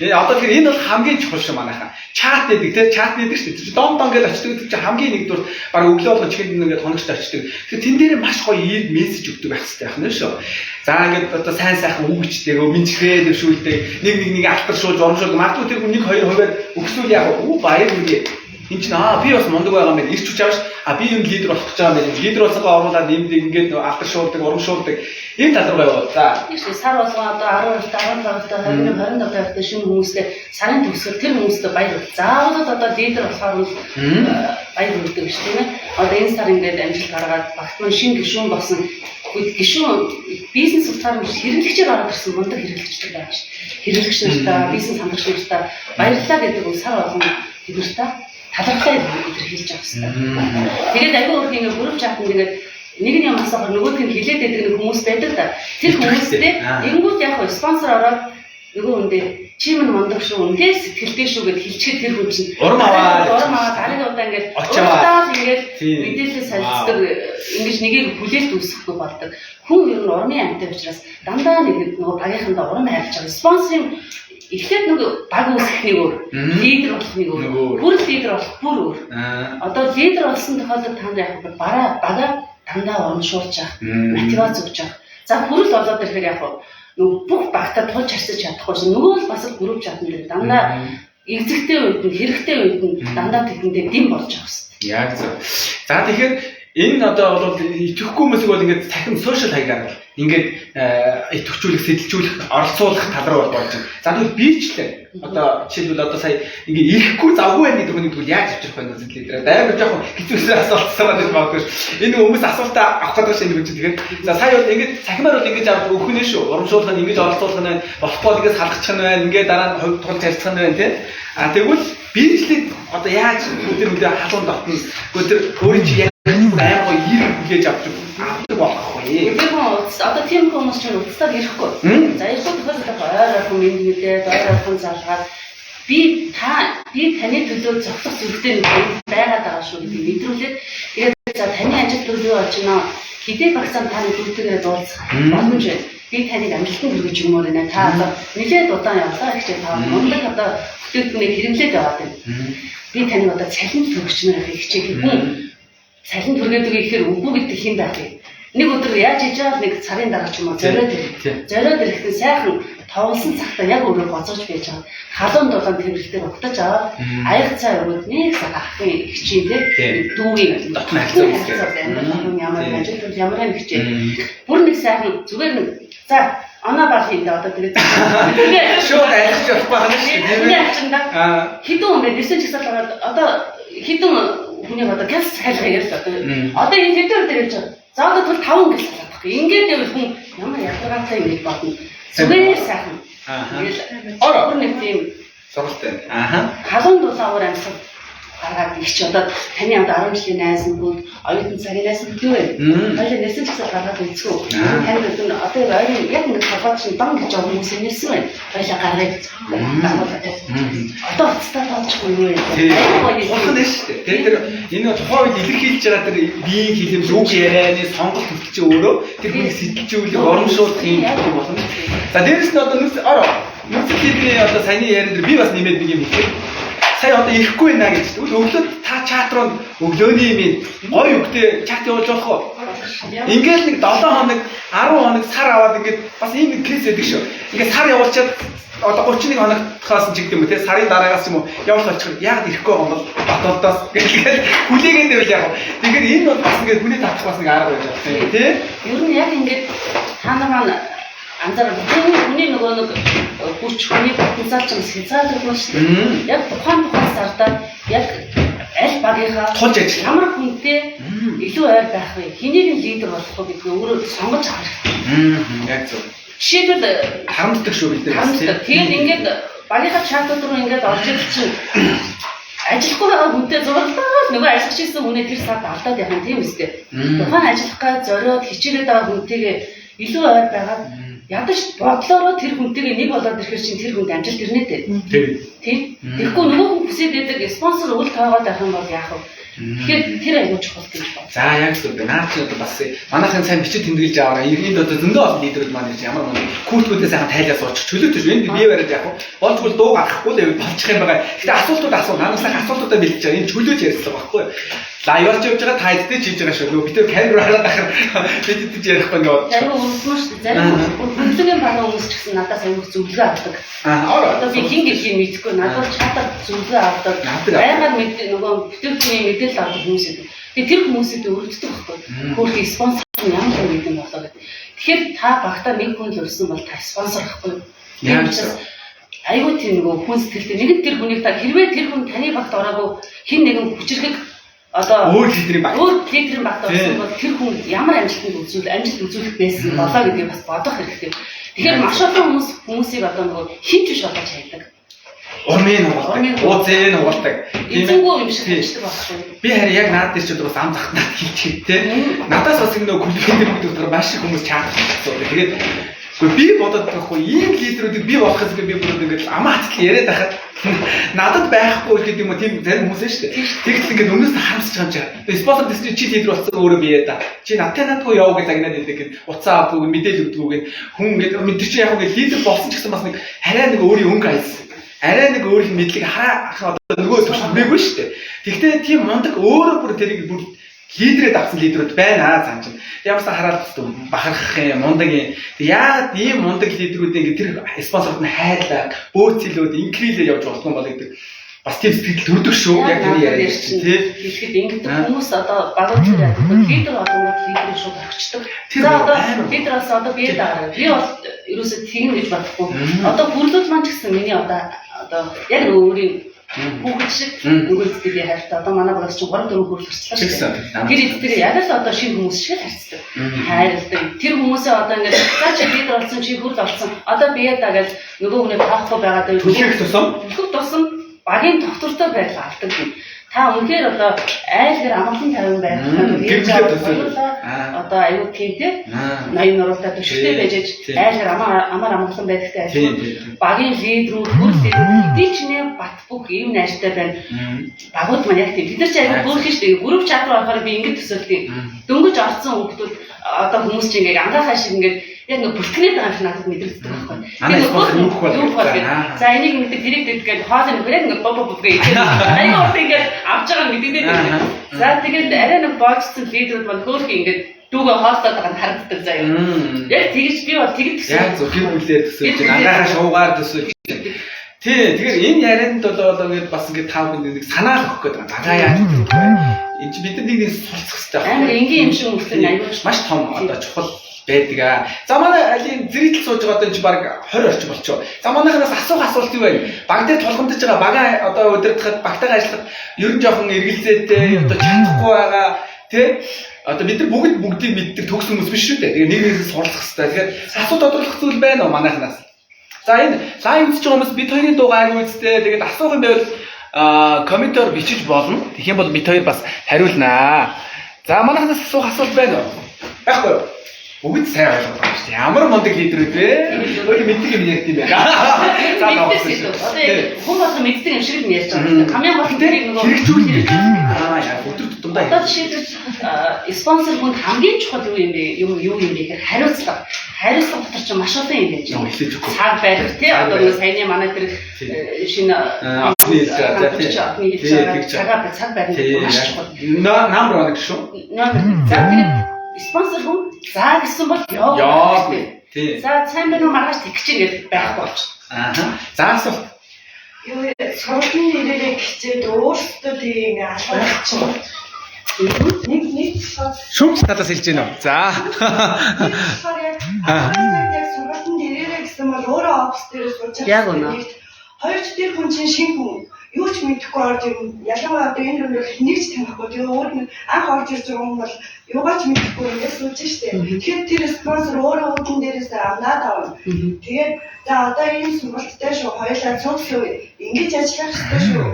Тэгэл одоо тэгэхээр энэ бол хамгийн чухал шүү манайхаа. Чат гэдэг те чат гэдэг шүү дээ. Дон дон гэж очдөг гэдэг чинь хамгийн нэгдүгээр баг өглөө болгон чихэнд ингээд хоногчтой очдөг. Тэгэхээр тэн дээр маш гоё ир мессеж өгдөг байх хэрэгтэй байх нь шүү. За ингээд одоо сайн сайхан үг ичдэг, минжлээ дэвшүүлдэг, нэг нэг нэг алтаршуулж, урамшуулдаг. Магадгүй тэр хүн 1 2 хувиар өгсүүл яг үү баяр хүргэе. Энд чинь би бас мундаг байгаа юм байна. Ирч хүч авш. Би юм лидер болох гэж байгаа юм байна. Лидер болсонгоо оруулаад нэмдэг ингээд нөө алтаршуулдаг, урамшуулдаг. Энэ тал руу яваа. За. Тийм шүү. Сар болгон одоо 12 та 17 та 21 27 та шинэ хүмүүстэй сарын төгсгөл тэр хүмүүстэй баяр хүргэх. Заавал одоо лидер болохоор нь баяр хүргэдэг биш тийм ээ. Одоо энэ сар ингээд амжилт гаргаад багт маань шинэ гишүүн болсон. Гишүүн бизнес утгаар биш хэрэглэгчээр ороод ирсэн мундаг хэрэглэгчтэй байгаа шүү. Хэрэглэгч нартаа, бизнес хандагч нартаа баярлалаа гэдэг үг сар болгон тэд нартаа талархлаа илэрхийлж явах хэрэгтэй. Тэгээд агүй өөр ингэ group chat анд ингээд нэг нь юм асуухаар нөгөөх нь хилээд байдаг нэг хүмүүс байдаг да. Тэр хүмүүстэй тэгэнгүүт яг хөө спонсор ороод нөгөө хүндээ чи минь мундаг шүү, үнэхээр сэтгэлтэй шүү гэд хэлчихэд тэр хүн чинь урам аваад дараагийн удаа ингээд уртаал ингээд мэдээлэл солилцдог ингэж нэгийг хүлээлт үүсгэхгүй болдог. Хүн ер нь урмын амьтан учраас дандаа нэг нөгөө багийнхандаа урам хайрлаж байгаа. Спонсорын эхлээд нөгөө баг үүсгэх нэг өөр, лидер болох нэг өөр, бүр лидер болох бүр өөр. Одоо лидер болсон тохиолдолд та нар яг бага дандаа урамшуулж явах, мотивац өгч явах. За хүрэл болоод ирэхээр яг нөгөө бүх багтаа тулж харьцаж чадахгүй шин нөгөө л бас л group chat дээр дандаа эзэгтэй үед нь хэрэгтэй үед нь дандаа тэдэндээ дэм болж явах хэрэгтэй. Яг зөв. За тэгэхээр энэ одоо бол итгэхгүй хүмүүсийг бол ингээд цахим social хаягаар бол ингээд итгэвчүүлэх, сэтэлжүүлэх, оролцуулах тал руу болж байна. За тэгвэл биечлээ. Одоо жишээлбэл одоо сая ингээд ирэхгүй завгүй байна гэдэг хүнийг тэгвэл яаж авчрах вэ нүзэл лидерээ? Амар жоохон хэцүүсэн асуулт байсан магадгүй. Энэ хүмүүс асуултаа авах гэдэг шин хүн чинь тэгэхээр за сая бол ингээд цахимаар бол ингэж авах өгөх нь шүү. Урамшуулах нь ингэж оролцуулах нь байна. Болохгүй бол ингээд салгачих нь байна. Ингээд дараа нь хувь тулж харьцах нь байна тий. А тэгвэл биечлээ одоо яаж өдөр өдөр халуун дотно. Гэхдээ тэр өөрийн чи яг амар гоё ирэх хүлээж авдаг болох вэ? Тэр хүн одоо тийм хүмүүс чинь уцтаад ирэхгүй. За ирэхгүй тохиолдолд ойр ойрхон энд мэдээд ойр ойрхон залгаад би таны төлөө зогсох зүрхтэй нэг байгаад байгаа шүү гэдгийг мэдрүүлээд тэгээд за таны ажил төр юу болж байна? Хэдий багцаанд та нэг дүүтэйгээ дуулцах боломж байна. Би таныг амжилтанд хүргэж өгмөр байна. Та одоо нэлээд удаан явлаа гэж та мундаг одоо бүтээгдэхүүнийг хэрэглээд яваад байна. Би таныг одоо цалин хүргэж мөр хичээх хүн цалин түргээд өгье гэхээр үгүй гэдэг хэм байх вэ? Нэг өдөр яаж иж байгаа нэг сарын дараа ч юм уу зориод ирэх. Зориод ирэхдээ сайхан товлсон цагтаа яг өөрөө гоцорч байж байгаа. Халуун дулаан тэрвэрлэлээр угтаж аваад аяг цай өгөөд нэг цаг ахын хичээн те дүүгийн дотны харилцаа амьдрал ямар ажил төр ямар юм хичээн. Бүр нэг сайхан зүгээр нэг за оноо бал хийдэ одоо тэгээд шууд айлгч явах байх нь шүү дээ. Хэдэн хүн бэ? Нэрсэн чагсаал гараад одоо хэдэн хүнийг одоо гяс захиалгая гэж одоо энэ хэдэн өдөр ярьж байгаа. За одоо түл 5 гяс захиалах. Ингээд явал хүн ямар ядаргаатай юм гэж бодно. Зүгээр сайхан. Ингээл бүр нэг тийм сургалтай. Аа. Халуун дулаан уур амьсгал гаргаад их чи одоо таны одоо 10 жилийн найз нөхөд, оюутан цагийн найз нөхөд юу вэ? Хоёлаа нэрсэн чагсаал гаргаад үзэхүү. Танд одоо ойрын яг нэг толгой чинь дан гэж байгаа хүмүүс нэрсэн байна. Хоёлаа гаргая. Одоо уцтаа тоолчихгүй юу вэ? Бурхан шүү дээ. Тэр энэ тухайн үед илэрхийлж байгаа тэр биеийн хилэмж, үг ярианы сонголт хүртэл чи өөрөө тэр хүнийг сэтэлжүүлэх, урамшуулах юм болно. За дээрэс нь одоо нүс ороо. Нүсэл лидерийн одоо саяны яриан дээр би бас нэмээд нэг юм хэлье. Сая одоо ирэхгүй байна гэж. Тэгвэл өглөө та чат руу өглөөний минь гоё үгтэй чат явуулж болох уу? Ингээл нэг 7 хоног, 10 хоног сар аваад ингээд бас ийм нэг кейс байдаг шүү. Ингээд сар явуулчаад одоо 31 хоногтхоос ч гэдэг юм уу те сарын дараагаас юм уу явуулах болчихор яагаад ирэхгүй байгаа юм бол Батолдоос гэлгээл хүлээгээд байвал яг. Тэгэхээр энэ бол бас ингээд хүний татах бас нэг арга байж болох юм тий. Ер нь яг ингээд та нар маань анзаарах хүний нөгөө нэг хүч хүний потенциал ч юм хязгаарлагдсан шүү дээ. Яг тухайн сардаа яг аль багийнхаа тулж ажил ямар хүнтэй илүү ойр байх вэ? Хэнийг нь лидер болох вэ гэдгийг өөрөө сонгож авах хэрэгтэй. Яг зөв. Жишээлбэл харамсдаг шүү бид нар. Тэгээд ингээд багийнхаа чатууд руу ингээд орж ирэл чинь ажиллахгүй байгаа хүнтэй зурлаа нөгөө ажиллаж ирсэн хүнээ тэр сард алдаад явах юм тийм үстэй. Тухайн ажиллах гай зориод хичээгээд байгаа хүнтэйгээ илүү ойр байгаад ядаж бодлороо тэр хүнтэйгээ нэг болоод ирэхэр чинь тэр хүнд амжилт ирнэ дээ. Тийм. Тэгэхгүй нөгөө хүн хүсээд байдаг спонсор үл тоогоод байх юм бол яах вэ? Тэгэхээр тэр аягүй чухал гэж байна. За яг зөв байна. Наад чи одоо бас манайхан сайн бичиж тэмдэглэж аваарай. Энд одоо зөндөө олон лидерүүд маань ирж ямар мөн хүүхдүүдээ сайхан тайлаа суучих. Чөлөөтэй шүү. Энд бие бариад яах вэ? Болжгүй дуу гаргахгүй л явж болчих юм байгаа. Гэтэ асуултууд асуу. Надад сайхан асуултуудаа бэлдэж байгаа. Энэ чөлөөт ярилцлага багхгүй юу? Лайваар ч явж байгаа, та эдтэй ч хийж байгаа шүү. Нөгөө битэр камер хараад ахаар бид эдэж ярихгүй ингэ бодчих. Зарим өргөмөр шүү дээ. Зарим хөндлөгийн багын хүмүүс ч гэсэн надаас аягүй зөвлөгөө авдаг. Одоо би хин гэхийг мэдэхгүй надад чатаар зөвлөгөө авдаг. Байнга мэдээ нөгөө бүтээгдэхүүний мэдээлэл авдаг хүмүүс гэдэг. Тэгээ тэр хүмүүсүүд өргөддөг байхгүй. Хөөх спонсор нь ямар хүн гэдэг юм болоо гэдэг. Тэгэхээр та багтаа нэг хүн л өрсөн бол та спонсор байхгүй юу? Яг Айгүй тийм нөгөө хүн сэтгэлтэй. Нэгэн тэр хүнийг та хэрвээ тэр хүн таны багт ороогүй хин нэгэн хүчрхэг одоо өөр лидерийн баг. Өөр лидерийн багт орсон бол тэр хүн ямар амжилтанд үзүүл амжилт үзүүлэх байсан болоо гэдгийг бас бодох хэрэгтэй. Тэгэхээр маш олон хүмүүс хүмүүсийг одоо нөгөө хин ч биш болгож хайдаг. Урмын нугалдаг, ууцын нугалдаг. Эзэнгүй юм шиг хэлдэг байхгүй. Би харин яг наад дээр ч одоо бас ам захнаад хэлчихээ те. Надаас бас нэг нөгөө клубын гэдэг утгаар маш их хүмүүс чаах асуудаг. Тэгээд үгүй би бодоод байхгүй ийм лидерүүдийг би болох гэсэн би бүр ингээд амаа хатал яриад байхад надад байхгүй гэдэг юм уу тийм зарим хүмүүс шүү дээ. Тэгтэл ингээд өмнөөс нь харамсаж байгаа юм чи. Спонсор дэсний чи лидер болсон өөрөө бие да. Чи надтай надгүй яв гэж загнаад идэг гэд уцаа авдгүй мэдээлэл өгдгүү гэд хүн ингээд тэр чи яг ингээд лидер болсон ч гэсэн бас нэг арай нэг өөрийн өнгө аясан. Арай нэг өөрийн мэдлэг хараа одоо нөгөө төвшөнд мэггүй шүү дээ. Тэгтээ тийм мундаг өөрөө бүр тэрийг бүр лидерээ давсан лидерүүд байна цаан чинь. Ямарсан хараад бахархах юм, мундаг юм. Яагаад ийм мундаг лидерүүд ингэ тэр спонсорт нь хайрлаа, бөөцөлөөд инкрилээ явж болдгоо бол гэдэг бас тийм сэтгэл төрдөг шүү. Яг тэр яриа чинь тий. Хэлэхэд ингэдэг хүмүүс одоо багууд дээр лидер болонгод лидерийг шууд орхичдаг. За одоо лидер болсон одоо би даараа. Би бол ерөөсөө тэгнэ гэж бодохгүй. Одоо бүрлүүд маань ч гэсэн миний одоо яг өөрийн хүүхэд шиг нөгөө эцтэйгээ хайртай. Одоо манай багаас чинь 3 4 хүрэл гарчлаа шүү дээ. Тэр эцтэйгээ яг л одоо шинэ хүмүүс шиг л харьцдаг. Хайрладаг. Тэр хүмүүсээ одоо ингээд за чи лидер болсон, чи хүрэл болсон. Одоо бие даа гэж нөгөө хүнээ тоохгүй байгаа даа. Түлхэх тусам багийн доктортой байдал авдаг юм. Та үнэхээр одоо айлгэр амгалан тавин байх одоо аюу тийм те ноён нуруултай түшигтэй байж айлгэр амар амгалан байдагтай айлгэр багийн лидерүүд хөрс хэдий ч нэ бат бүх ийм найртай байна. Багууд маань яг тийм. Бид нар чи аюу хөөрхөн шүү дээ. Групп чат руу орохоор би ингэж төсөөлдөг. Дөнгөж орсон хүмүүс одоо хүмүүс чи ингээд ангаахаа шиг ингээд яг нэг бүртгэнээд байгаа юм шиг надад мэдрэгддэг байхгүй. Манай спонсор юу гэх вэ? За энийг мэддэг, тэрийг мэддэг гэж хоол нэг яг нэг боб боб гэж аюу урт ингээд авч байгаа мэдэгдээд байдаг. За тэгээд арай нэг боожсон лидерүүд маань хөөрхөн ингээд дүүгээ хоолтоод байгаа нь харагддаг заяа. Яг тэгж би бол тэгж төсөөлж. Яг зөв гэр бүлээр төсөөлж, ангаахаа шуугаар төсөөлж. Тий, тэгэхээр энэ ярианд бол ингээд бас ингээд та бүхэнд нэг санаа л өгөх гээд байгаа. За яаж вэ? Энд чи бид нар нэг нэг суралцах хэрэгтэй байна. Амар энгийн юм шиг мөртлөө аюул маш том одоо чухал байдаг аа. За манай алийн зэрэгтэл сууж байгаа одоо энэ чи баг 20 орчим болчихоо. За манайханаас асуух асуулт юу вэ? Баг дээр тулгамдж байгаа бага одоо удирдахад багтайгаа ажиллахад ер нь жоохон эргэлзээтэй одоо чадахгүй байгаа тий. Одоо бид нар бүгд бүгдийг мэддэг төгс хүмүүс биш шүү дээ. Тэгээ нэг нэгээс суралцах хэрэгтэй. Тэгэхээр асуулт тодруулах зүйл байна уу манайханаас? За энэ лайв үзэж байгаа хүмүүс бид хоёрын дуугаа аяг үзтээ. Тэгээд асуух юм байвал комментоор бичиж болно. Тэгэх юм бол бид хоёр бас хариулнаа. За манайханаас асуух асуулт байна уу? Байхгүй юу? Бүгд сайн ойлгоод байгаа шүү дээ. Ямар мундаг лидерүүд вэ? Өөрөө мэддэг юм ярьд юм байна. За тавсан шүү. Одоо хүн болгон мэддэг юм шиг л ярьж байгаа. Хамгийн гол нь тэрийг нөгөө хэрэгжүүлэх. Аа яа өдөр тутамдаа. Одоо жишээлбэл спонсор хүнд хамгийн чухал юу юм бэ? Юу юм бэ гэхээр хариуцлага. Хариуцлага дотор чинь маш олон юм байж байна. Цаг барих тий. Одоо нөгөө саяны манай тэр шинэ охины хэлж байгаа. Тий. Цагаа цаг барих маш чухал. Number 1 шүү. За тэгээд спонсор хүн за гэсэн бол яа. Тий. За сайн байна уу маргааш тэгчих гэж байхгүй болчих. Аа. За асуулт. Юу сургуулийн нэрээрээ хичээд өөрсдөө тийг ингээ алгуулчих. Нэг шүүмж талаас хэлж гэнэ үү? За. Яг сургуулийн нэрээрээ гэсэн бол өөрөө офис дээр сууж байгаа. Яг үнэ. Хоёр ч тэр хүн чинь шинэ хүн. Юу ч мэдэхгүй орж ирнэ. Ялангуяа одоо энэ рүү хэнийг ч танихгүй. Тэгээ өөр нэг анх орж ирж байгаа хүн бол юугаа ч мэдэхгүй ингээд сууж штэ. Тэгэхээр тэр спонсор өөрөө үүдэн дээрээс авнаад авна. Тэгээд за одоо ийм сургалттай шүү. Хоёулаа цуг сүү ингэж ажиллах хэрэгтэй шүү.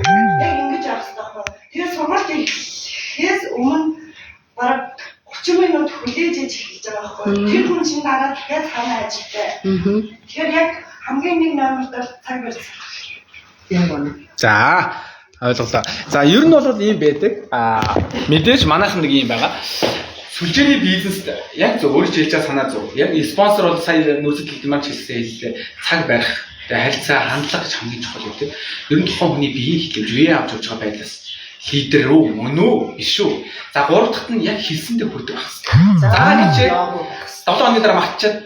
Яг ингэж явах хэрэгтэй байхгүй. Тэгээд сургалт эхлэхээс өмнө бараг 30 минут хүлээж ээж эхэлж байгаа байхгүй. Тэр хүн чинь дараа дахиад цаанаа ажилтай. Тэгэхээр яг хамгийн нэг номерт бол цаг барьсан. Яг үнэ. За Ойлголоо. За ер нь бол ийм байдаг. Мэдээж манайхан нэг ийм байгаа. Сүлжээний бизнест яг зөв өөрөө хэлж байгаа санаа зөв. Яг спонсор бол сая нүүрсэд хэлдэг маань ч хэлсэн хэллээ. Цаг барих, тэгээ харилцаа, хандлага гэж хамгийн чухал юм тийм. Ер нь тухайн хүний биеийн хилэмж, үе авч явж байгаа байдлаас лидер үү, мөн үү, биш үү. За гурав дахьт нь яг хэлсэндээ хүрдэг байх хэрэгтэй. За гэж 7 хоногийн дараа мартчихад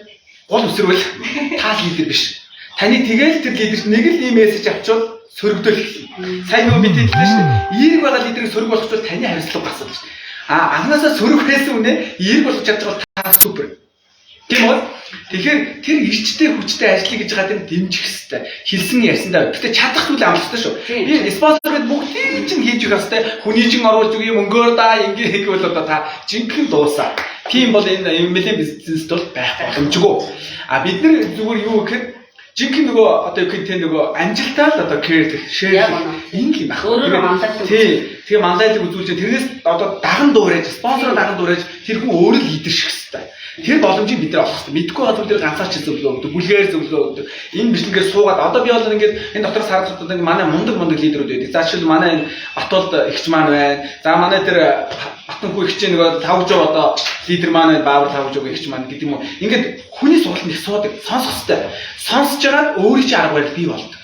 гол өсөрвөл та лидер биш. Таны тэгэл тэр лидер нэг л ийм мессеж авчвал сөрөгдөөл эхэлнэ. Сайн нөгөө бид хэллээ шүү дээ. Эерэг байгаа лидерийг сөрөг болгочвол таны хариуцлага гарсан шүү дээ. Анхнаасаа сөрөг байсан үнэ эерэг болгож чадж байгаа та супер. Тийм үү? Тэгэхээр тэр эрчтэй хүчтэй ажиллая гэж байгаа тэр дэмжих хэвээр. Хэлсэн ярьсандаа. Гэтэ чадах зүйл амжилттай шүү. Би спонсор гээд бүгдийг чинь хийж өгөх хэвээр. Хүний чинь оруулж өгье мөнгөөр да ингэ хийх бол одоо та жинхэнэ дуусаа. Тийм бол энэ MLM бизнест бол байх боломжгүй. Бид нар зүгээр юу гэхээр жинхэнэ нөгөө одоо юу гэх юм нөгөө амжилтаа л одоо care share энэ л юм байна. Өөрөөр манлайлдаг. Тий. Тэгээ манлайлдаг үзүүлж тэрнээс одоо даган дуурайж, спонсороо даган дуурайж тэр хүн өөрөө лидер шиг хэвээр. Тэр боломжийг бид нар олох хэрэгтэй. Мэдгүй бол бид нар ганцаарч зөвлөгөө өгдөг, бүлгээр зөвлөгөө өгдөг. Энэ бичлэгээр суугаад одоо би бол ингээд энэ дотроос харагдах ингээд манай мундаг лидерүүд байдаг. За жишээл манай энэ Батулд эгч маань байна. За манай тэр Батанхүү эгч нөгөө Тавжуу одоо лидер маань байна, Баавар Тавжуу эгч маань гэдэг юм уу. Ингээд хүний сургалтанд их суудаг, сонсох хэрэгтэй. Сонсож байгаа өөрийн чинь арга барил бий болдог.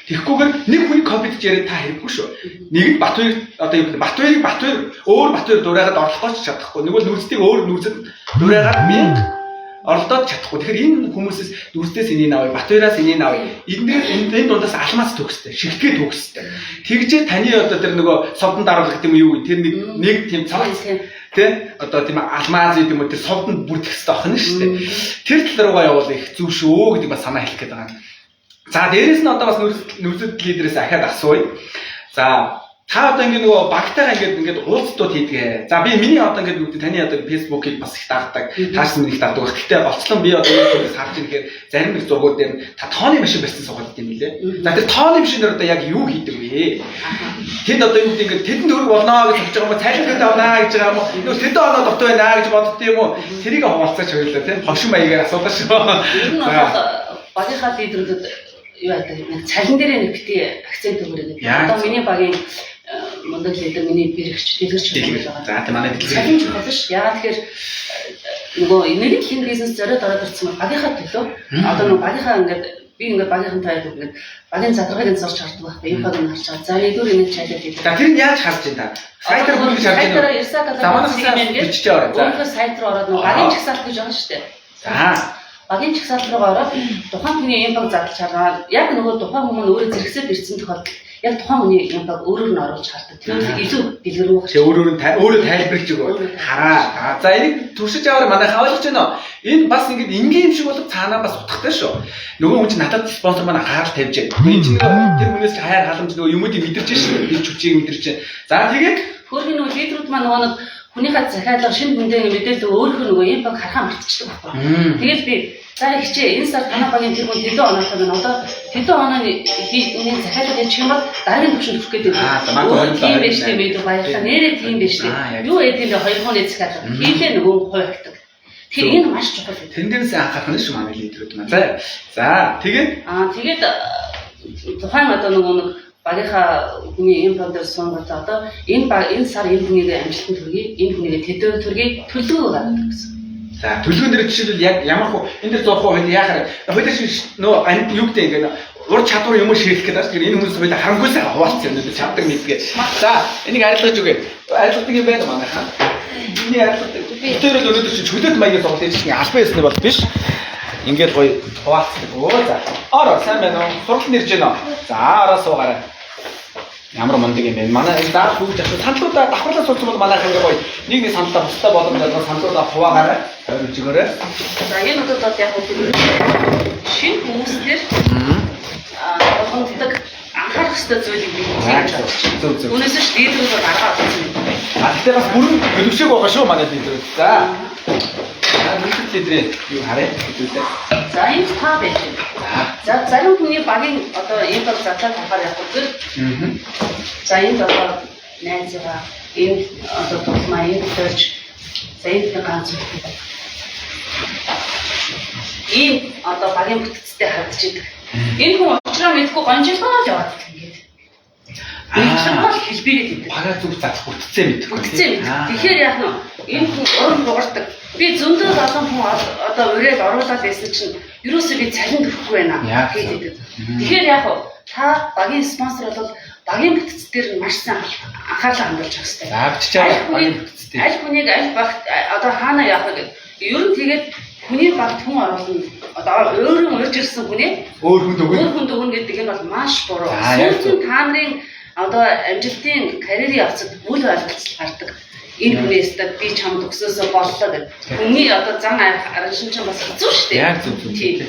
Тэгэхгүйгээр нэг хүний копидж яриад та хэрэггүй шүү. Нэг нь Батбаяр одоо юу гэх Батбаярыг Батбаяр өөр Батбаяр дурайгаад орлох гэж чадахгүй. Нэг бол нүрцдийг өөр нүрцэд дурайгаад 1000 оролдоод чадахгүй. Тэгэхээр энэ хүмүүсээс нүрцдээс энийг авъя, Батбаяраас энийг авъя. Энэ дундаас алмаас төгстэй, шигтгээ төгстэй. Тэгжээ таны одоо тэр нөгөө совдон даруулах гэдэг юм юу тэр нэг тийм цогц тэ одоо тийм алмаз гэдэг юм уу тэр совдонд бүрдэх хэрэгтэй охин шүү дээ. Тэр тал руугаа явуул их зөв шүү гэдэг бас санаа хэлэх гээд байгаа. За дээрэс нь одоо бас нүрсэд лидерээс ахаад асууя. За та одоо ингэ нөгөө багтайгаа ингээд уулзтууд хийдэг. За би миний одоо ингээд бүгд таны одоо Facebook-ийг бас их дагдаг. Тааш минь их дагдаг. Гэхдээ голцлон би одоо юу гэдгийг харж ийм гэхээр зарим нэг зургууд дээр та тооны машин барьсан суугаад идэм билээ. За тэр тооны машинаар одоо яг юу хийдэг вэ? Тэнд одоо юу гэдэг ингээд тэдэнд хөрөг болно гэж бодож байгаа юм уу? Цайлгаа авнаа гэж байгаа юм уу? Нөгөө тэдэн оноо дутуу байна гэж бодд юм уу? Тэрийг хуваалцаач хоёулаа тийм хошин маягаар асуулаа шүү. Ер нь бол багийнхаа лидерүүдэд юу яадаг нэг цалин дээрээ нэг бити акцент өгөрэй гэдэг. Одоо миний багийн мундаг лидер миний бэрхч дэлгэрч байгаа. За тийм манай дэлгэр. Цалин чухал ш. Яагаад тэгэхээр нөгөө нэг л энэ бизнес зориод ороод ирсэн бол багийнхаа төлөө одоо нөгөө багийнхаа ингээд би ингээд багийнхантай ингээд багийн задаргааг нь зорж хардаг байхгүй. Энэ баг нь харж байгаа. За нэгдүгээр энийг чайлаад хийдэг. За тэр нь яаж харж байна та? Сайтар хүргэж харж байна. Сайтараа Ирсаа За манай бичиж аваарай. За өөрийнхөө сайт руу ороод нөгөө багийн жагсаалт гэж байгаа шүү дээ. За Багийн жагсаалт руу ороод тухайн хүний юм баг задлж харгаа. Яг нөгөө тухайн хүмүүс өөрөө зэрэгсээд ирсэн тохиолдолд яг тухайн хүний юм баг өөрөөр нь оруулж хардаг. Тэр илүү дэлгэрэнгүй гарч. Тэгээ өөрөөр нь өөрөө тайлбарлаж өгөө. Хараа. За энийг туршиж аваар манайхаа ойлгож байна уу? Энэ бас ингэж энгийн юм шиг болов цаанаа бас утгатай шүү. Нөгөө хүн чинь надад спонсор маань анхаарал тавьж байна. Энэ чинь нөгөө тэр хүнээс хайр халамж нөгөө юмудыг мэдэрч шээ. Би хүчийг мэдэрч. За тэгээд хөөрхөн нөгөө лидерүүд маань нөгөө нэг хүнийхээ захиалга шинэ хүндээ мэдээлэл өөрөөх нөгөө юм баг харахаа мартчихдаг байхгүй. Тэгэл би за ихчээ энэ сар танай багийн тэр хүн тэдэн оноотой байна. Одоо тэдэн онооны энэ захиалга хийчих юм бол дараагийн төвшөнд хүрэх гэдэг. Тийм байж тийм байх баярлалаа. Нэрээ тийм байж тийм. Юу яд юм бэ хоёр хүний захиалга. Хийлээ нөгөө хуваагдаг. Тэгэхээр энэ маш чухал. Тэн дээрээс анхаарах нь шүү манай лидерүүд маань. За. За тэгээд тэгээд тухайн одоо нөгөө нэг багийнхаа хүний энэ баг дээр суугаад одоо энэ баг энэ сар энэ хүнийг амжилтанд хүргэе, энэ хүнийг тэдөө төргий төлөвлөгөө гаргадаг гэсэн. За төлөвлөгөөн дээр жишээлбэл яг ямар хуу энэ дээр 100% хоёул яхаар хоёул нөө юу гэдэг ингээд ур чадвар юм шийдэх гэдэг. Тэгэхээр энэ хүмүүс хоёул харамгүй сайхан хуваалцсан юм дээр чаддаг мэдгээ. За энийг арилгаж өгье. Арилгадаг юм байна манайхаа. Энийг арилгадаг. Тэр л өнөөдөр чинь чөлөөт маягийн тоглолт хийж чинь албан ёсны бол биш. Ингээд гоё хуваалцдаг. Өө за. Ороо сайн байна уу? Сургалт нэрж байна уу? За ороо суугаарай. Ямар мундаг юм бэ? Манай энэ даа хүүж асуу саналуудаа давхарлаа суулсан бол манайх ингээ гоё. Нэг нэг саналаа бусдаа боломж олгоо саналуудаа хуваагаарай. Тойрж өгөөрэй. За энэ удаад бол яг шинэ хүмүүстээр болгонддаг анхаарах ёстой зүйлийг би хийж байна. Зөв зөв. Үүнээс ш лидерүүд бол арга олсон юм байна. А тэгтээ бас бүрэн бэлгшээг байгаа шүү манай лидерүүд. За. Нүрсэд лидерийн юу харъя хэдүүлээ. За энд та байж байна. За зарим хүний багийн одоо энэ баг задлаа тавихаар яг үгээр. За энд одоо найзгаа энд одоо тулмаа энд дөрж за энд нэг ганц үгүй. Ийм одоо багийн бүтцтэй харагдаж идэг. Энэ хүн учраа мэдгүй гонжилгоо л яваад ингээд. Нэгтлэн бол хэлбэрээ гэдэг. Багаа зүг задлах бүтцээ мэдэхгүй. Бүтцээ мэдэх. Тэгэхээр яах нь энэ хүн урам хугардаг. Би зөндөө олон хүн одоо уриал оруулаад байсан чинь ерөөсөө би цалин төрөхгүй байна гэдэг. Тэгэхээр яах вэ? Та багийн спонсор бол багийн бүтц дээр нь маш сайн анхаарлаа хандуулж явах хэрэгтэй. За бичиж байгаа багийн бүтц дээр. Аль хүнийг аль багт одоо хаана явах вэ гэдэг. Ер нь тэгээд хүний багт хүн оруулна. Одоо өөрөө урьж ирсэн хүнээ өөр хүнд өгнө. Өөр хүнд өгнө гэдэг нь бол маш буруу. Сүүлд нь та нарын одоо амжилтын карьерийн явцад үл ойлголцол гардаг. Энэ хүнээс та би чамд өгсөөсөө боллоо гэдэг. Хүний одоо зан араншин чинь бас хэцүү шүү дээ. Яг зөв зөв. Тийм.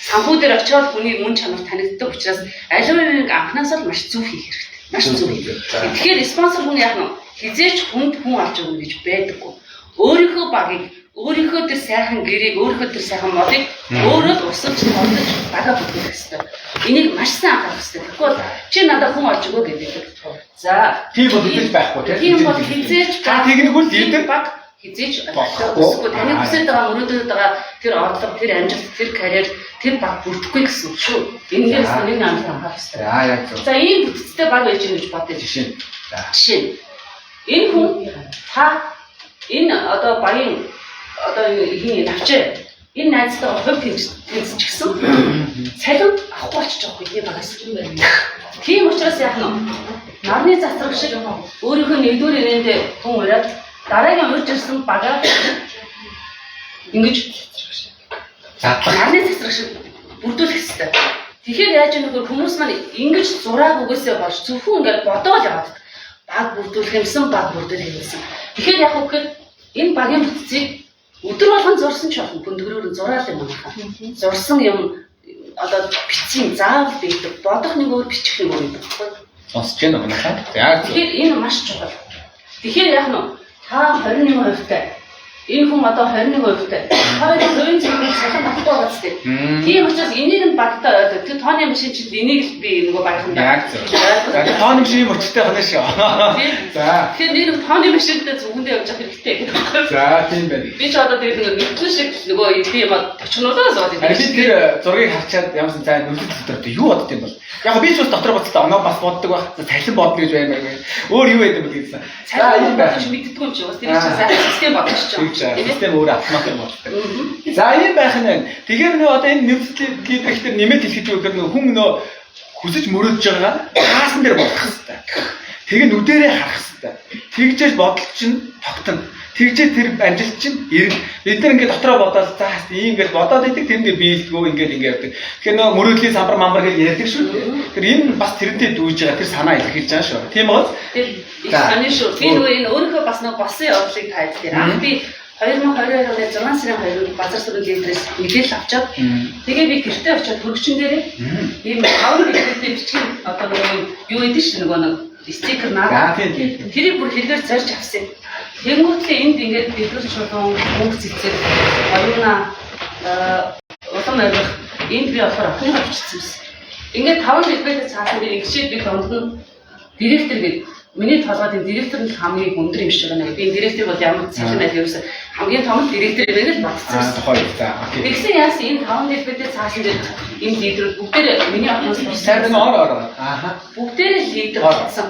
Санхүү дээр очиод хүний мөн чанар танигддаг учраас аливаа юмыг анхнаасаа л маш зөв хийх хэрэгтэй. Маш зөв. Тэгэхээр спонсор хүн яах нь хизээч хүнд хүн олж өгнө гэж байдаггүй. Өөрийнхөө багийг, өөрийнхөө тэр сайхан гэрээг, өөрийнхөө тэр сайхан модыг өөрөө л урсгалж тодож багаа бүтээх хэрэгтэй. Энийг маш сайн анхаарах хэрэгтэй. Тэгэхгүй бол чи надад хүн олж өгөө гэдэг. За, тийм бол хизээж байхгүй тийм. Тийм бол хизээж байх. Тэгнэгүүл лидер баг хизээж болохгүй. Таны хүсэж байгаа мөрөөдөд байгаа тэр орлого, тэр амжилт, тэр карьер, тэр баг бүрдэхгүй гэсэн үг шүү. Энээс нэг амжилт анхаарах хэрэгтэй. За яг зөв. За ийм бүтцтэй баг байж гэнэ гэж бодъё. Жишээ нь. За. Жишээ нь. Энэ хүн та энэ одоо багийн одоо хин навчээ энэ найзтайгаа хувь тэнцэж гисэн цалин авахгүй болчих жоох бидний багаас. Тийм учраас яах нь нарны засраг шиг өөрийнхөө нэгдүгээр ирээндээ хүн ураад дараагийн урьж ирсэн багаа ингэж задлах нарны засраг шиг бүрдүүлэх хэрэгтэй. Тэгэхээр яаж юм бэ хүмүүс маань ингэж зурааг үгээсээ болж зөвхөн ингээд бодоол яваад баг бүрдүүлэх юмсан баг бүрдүүлэх юмсан. Тэгэхээр яг үгээр энэ багийн бүтцийг өдөр болгон зурсан ч болно. Бүндгөрөөр нь зураал юм байна. Зурсан юм одоо бичсэн заавал байдаг. Бодох нэг өөр, бичих нэг өөр юм баггүй. Сонсож байна уу манайхаа? Яг зөв. Тэгэхээр энэ маш чухал. Тэгэхээр яг нь та 21%-тай. Энэ хүн одоо 21%-тай. Хоёрын хувийн зөвлөл цалин авахгүй байгаа зү. Тийм учраас энийг нь багтаа ойлгох. Тэр тооны машин чинь энийг л би нөгөө багханд. Яг зөв. За тооны машин юм учиртай байна шүү. За. Тэгэхээр нэг тооны машинтай зүгэндээ явж явах хэрэгтэй гэдэг. За тийм байна. Би ч одоо тэгээд нэг нэгтлэн шиг нөгөө би юм точнуудаа суугаад идэв. Би тэр зургийг харчаад ямарсан за нүлэг дотор юу бодд юм бол. Яг би ч бас дотор бодсон оноо бас боддог байх. Цалин бодно гэж байна маяг. Өөр юу байд юм бэ гэсэн. За ийм байх. Мэддэггүй юм чи бас тэр чинь сайхан систем бодож чинь. Систем өөрөө автоматар боддог. За ийм байх нь байна. Тэгэхээр нөө одоо энэ нөхцөл лидер ихтер нэмэлт хэлэхэд юу гэхээр нөө хүн нөө хүсэж мөрөөдөж байгаа таасан дээр бодох хэрэгтэй. Тэгээ нүдэрээ харах хэрэгтэй. Тэгжээж бодол чинь тогтно. Тэгжээ тэр амжилт чинь ирнэ. Бид нар ингээд дотроо бодоод за ийм гэж бодоод идэг тэр ингээд биелдэггүй ингээд ингээд явдаг. Тэгэхээр нөө мөрөөдлийн самбар мамбар гэж ярьдаг шүү дээ. Тэр энэ бас тэрнтэй дүүж байгаа тэр санаа илэрхийлж байгаа шүү. Тийм үү? Тэр их сони шүү. Би нөгөө энэ өөрийнхөө бас нөгөө болсон явдлыг тайлбар дээр. Анх би 2022 оны 6 сарын 2-нд базар сүрэн лидерээс мэдээлэл авчаад тэгээ би гэртээ очиод хөргөчн дээрээ ийм 5 литертэй бичгийн одоо нөгөө юу гэдэг шин нөгөө нэг стикер наа. Тэрийг бүр хэрэгээр зорж авсан юм. Тэнгүүтлээ энд ингээд дэлгэр чулуун мөнгө цэцэг оюуна улам авих энд би болохоор охиныхоо бичсэн юмсан. Ингээд 5 литертэй цаасан дээр ингэшээд би дунд нь директор гэдэг миний толгойд энэ директор нь хамгийн өндөр юм шиг байна. Би энэ директор бол ямар цалин байл ерөөсө хамгийн том нь директор юм байна л бодсон. Тухайн үед. За окей. Тэгсэн яасан энэ 5 литертэй цаасан дээр энэ лидерүүд бүгдээр миний охиноос сайн ор ор. Ааха. Бүгдээр л лидер болсон.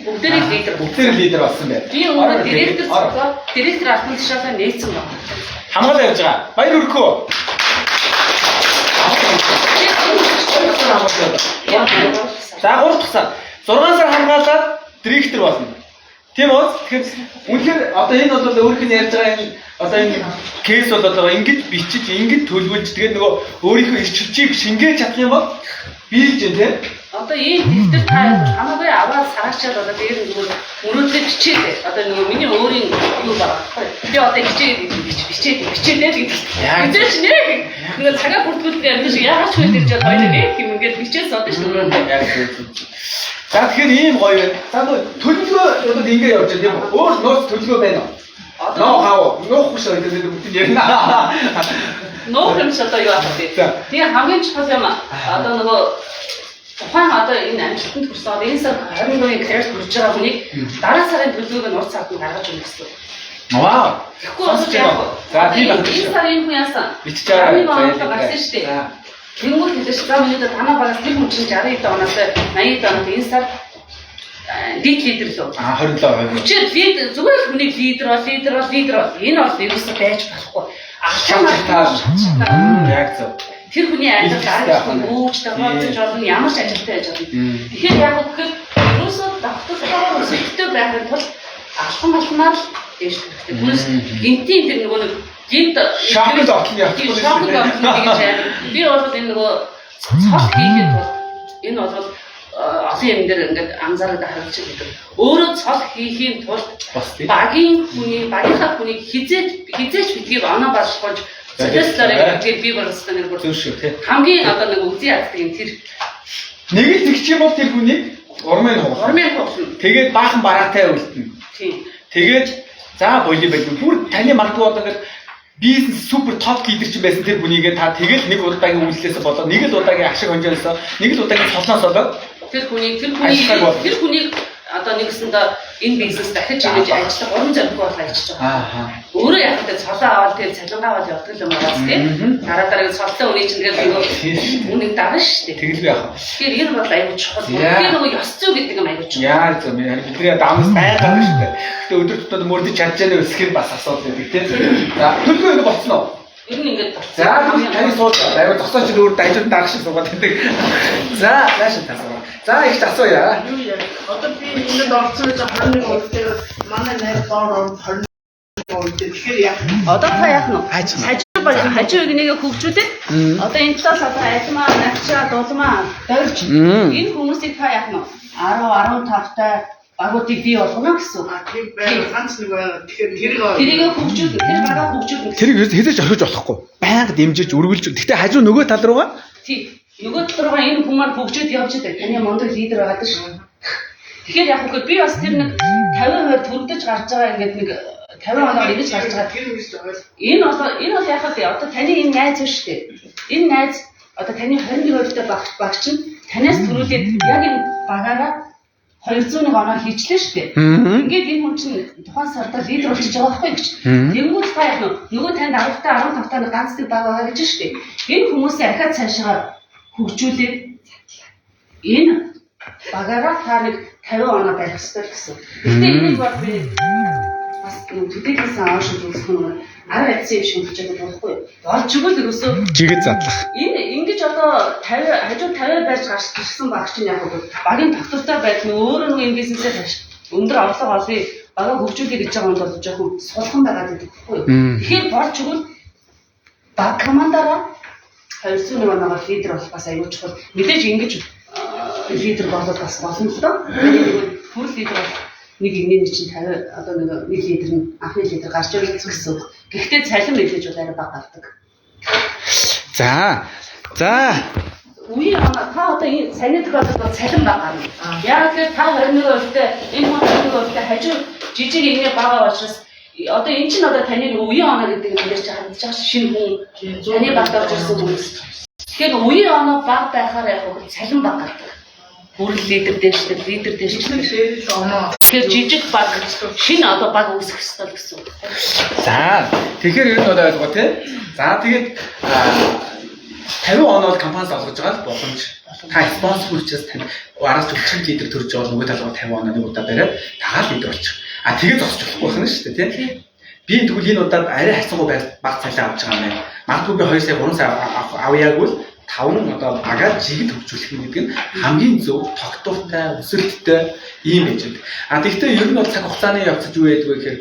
Бүгдээр л лидер. Бүгдээр лидер болсон байна. Би өөрөө директор зогсоо директор албан тушаалаа нээсэн байна. Хамгаалаа явж байгаа. Баяр хүрхүү. За 3 дахь сар. 6 сар хамгаалаад директор болно. Тийм үү? Тэгэхээр үнэхээр одоо энэ бол өөрийнх нь ярьж байгаа энэ одоо энэ кейс бол одоо ингэж бичиж, ингэж төлөвлөж тэгээд нөгөө өөрийнхөө эрч хүчийг шингээж чадах юм бол биелж дээ тийм. Одоо ийм дэвтэр та хамаагүй аваад сараачаад одоо дээр нөгөө мөрөөдлөө бичээд одоо нөгөө миний өөрийн юу байгаа байхгүй. Би одоо хичээд бичээд бичээлээ гэдэг. Хичээч нэ. Нөгөө цагаа бүртгүүлдэг юм шиг яагаад ч үгүй дэрж хоёул нэг юм ингээд бичээд содон шүү дээ. Яг зөв. За тэгэхээр ийм гоё байна. За нөгөө төлөвлөгөө одоо ингэ явж байна тийм үү? Өөр нууц төлөвлөгөө байна уу? Ноо хав. Нуухгүй шүү дээ бүгд ярина. Нуух юм чи одоо юу ах вэ? Тэгээ хамгийн чухал юм одоо нөгөө тухайн одоо энэ амжилтанд хүрсэн одоо энэ сар 21-ийн карьерт хүрж байгаа хүнийг дараа сарын төлөвлөгөөг нь урд сард нь гаргаж өгөх гэсэн. Вау. Тэгэхгүй бол яах вэ? За тийм байх. Энэ сарын энэ хүн яасан? Бичиж байгаа. Гарсан шүү дээ. Тэнгүүр хэлээ шүү. За миний танаа багаас тэр хүн чинь 60 оноос 80 оноос энэ сар Лид лидер лөө. 27%. Хүчээр лидер зүгээр л хүнийг лидер бол лидер бол лидер бол энэ бол ерөөсөө байж болохгүй. Алхам Яг зөв. Тэр хүний амьдрал ажилтны өвчтэй хооцож болно, ямар ч ажилтай байж болно. Тэгэхээр яг үгээр ерөөсөө тогтолцоогоор өсөлттэй байхын тулд алхам алхмаар л дээшлэх хэрэгтэй. Түүнээс гинтийн тэр нөгөө нэг гинт шокнд отлон явахгүй. Шокнд отлон гэж амар. Би бол энэ нөгөө цол хийхэд бол энэ бол олон юм дээр ингээд анзаараад харж байдаг. Өөрөө цол хийхийн тулд багийн хүний багийнхаа хүнийг хизээч битгий оноо баршгуулж золиослоор гэдгийг би болсон нэг бүр зөв шүү тий. Хамгийн одоо нэг үзий яддаг юм тэр. Нэг л тэгчих юм бол тэр хүнийг урмын хугална. Урмын хугална. Тэгээд баахан бараатай үлдэнэ. Тийм. Тэгээд за боли байл. Бүр таны магадгүй одоо ингээд бизнес супер топ лидер чинь байсан тэр хүнийгээ та тэгэл нэг удаагийн үйлдэлээс болоод нэг л удаагийн ашиг хонжоосоо нэг л удаагийн цолноос болоод тэр хүнийг одоо нэгсэндээ энэ бизнес дахиж ирэж ажиллах урам зориггүй болох ажиллаж байгаа. Аа. Өөрөө яг тэ цолоо аваад тэр цалингаа аваад явдаг юм байна тийм. Дараа дараагийн цолтой үний чинь тэгэл нөгөө үнийг дарна шүү дээ. Тэгэлгүй яах вэ? Тэгэхээр энэ бол аюул чухал. Тэгэхээр нөгөө ёс зүй гэдэг юм аюул чухал. Яа зөв бидний дамс байгаад шүү дээ. Гэтэ өдөр тутмын мөрдөж чадж байгаа өсгөх нь бас асуудал байдаг тийм. За төлөвлөгөө ингэ болцсон уу? Ер нь ингэж болцсон. За таны сууж аюул зогсооч өөр дажууд дарах шиг суугаад байдаг. За нааш та суугаа. За их асууя. Юу яа? Одоо би ингээд орсон гэж 21 үедээ манай найз доор 21 үедээ тэгэхээр яах вэ? Одоо та яах нь вэ? Хажуу игнэгээ хөгжүүлээд одоо энэ талаас одоо альмаа, навчаа, дулмаа, дорж энэ хүмүүсийг та яах нь вэ? 10 15-тай багуудыг бий болгоно гэсэн үг. Тийм байх ганц нэг байна. Тэгэхээр тэрийг хөгжүүлнэ. Тэр багаа хөгжүүлнэ. Тэрийг хэзээ ч орхиж болохгүй. Байнга дэмжиж, үргэлж. Гэхдээ хажуу нөгөө тал руугаа тий. Нөгөө тал руугаа энэ хүмүүс хөгжөөд явж байгаа. Таны мундаг лидер байгаа даа шүү. Тэгэхээр яг үгүй би бас тэр нэг 50% төрөгдөж гарч байгаа ингээд нэг 50 оноор ингэж гарч байгаа. Тэр үс ойл. Энэ бол яг л одоо таны энэ найз биш үү? Энэ найз одоо таны 21% багч нь танаас төрүүлээд яг энэ багаараа 201 оноо хийчлээ шүү дээ. Ингээд энэ хүн чинь тухайн сарда лидер болчихж байгаа байхгүй гэж. Тэнгүүд та яг нөгөө танд 10 та 15 та нэг ганц нэг баг байгаа гэж шүү дээ. Энэ хүмүүсээ ахиад цаашаа хөгжүүлээд энэ багаараа та нэг 50 оноо барих ёстой л гэсэн. Гэхдээ энийг бол би бас төдийлсөн ааш үзэх нь арга адсан юм шиг болчиход байгаа байхгүй юу? Болж игэл ерөөсөө жигэд задлах. Энэ ингэж одоо 50 хажуу 50 барьж гарч ирсэн баг чинь яг үгүй багийн тогтвортой байдал нь өөрөө нэг энэ бизнесээ өндөр орлого олъё, багаа хөгжүүлэе гэж байгаа юм бол жоохон сулхан байгаа гэдэг байхгүй юу? Тэгэхээр болж игэл баг командаараа 201 оноогоор лидер болох бас аюул чухал. Мэдээж ингэж лидер болоод бас болно л доо. Бүр лидер болох нэг нэгний чинь 50 одоо нэг лидер нь анхны лидер гарч ирэх гэсэн үг. Гэхдээ цалин мэдээж бол арай бага гардаг. За. За. Үеийн оноо та одоо энэ саяны тохиолдолд бол цалин бага гарна. Яг тэгэхээр та 21%-тэй энэ хүн 21%-тэй хажуу жижиг игний бага учраас одоо энэ чинь одоо таны үеийн оноо гэдэг юм дээр чи харагдаж байгаа шинэ хүн таны багт орж ирсэн хүмүүс. Тэгэхээр үеийн оноо бага байхаар яг хөө цалин бага гардаг. Бүр лидер дээшлэр, лидер дээшлэр оноо. Тэгэхээр жижиг баг шинэ одоо баг үүсгэх ёстой л гэсэн үг. За тэгэхээр ер нь бол ойлгоо тий. За тэгээд 50 оноо компаниас олгож байгаа л боломж. Та спонсор учраас тань араас 40 лидер төрж байгаа нөгөө талгаа 50 оноо нэг удаа бариад тагаал лидер болчих. А тэгээд зогсож болохгүй байна шүү дээ тий. Би тэгвэл энэ удаад арай харьцангуй баг цалин авч байгаа юм байна. Магадгүй би 2 сая 3 сая авъяагүй л 5 одоо багаар жигд хөгжүүлэх гэдэг нь хамгийн зөв, тогтвортой, өсөлттэй ийм байж байдаг. А тэгвэл ер нь бол цаг хугацааны явцад юу байдаг вэ гэхээр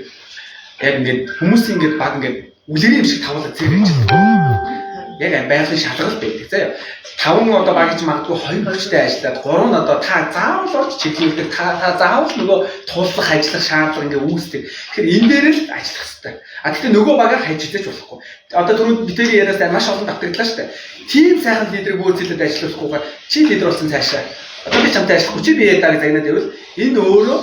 яг ингээд хүмүүс ингээд баг ингээд үлэрийн юм шиг тавуулаад зэрэг ажилладаг. Яг байгалийн шалгалт байдаг заяа. 5 одоо баг чинь магадгүй 2 хүчтэй ажиллаад 3 нь одоо та заавал орж чиглүүлдэг, та заавал нөгөө туллах, ажиллах шаардлага ингээ үүсдэг. Тэгэхээр энэ дээр л ажиллах хэрэгтэй. А тэгвэл нөгөө багаар хайж идэж болохгүй. Одоо түрүүнд битэгийн яриас маш олон давтагдлаа шүү дээ. Тийм сайхан лидерийг үүсэлээд ажиллуулахгүйгээр чи лидер болсон цаашаа. Одоо би чамтай ажиллахгүй чи би яадаг загнаад байвал энэ өөрөө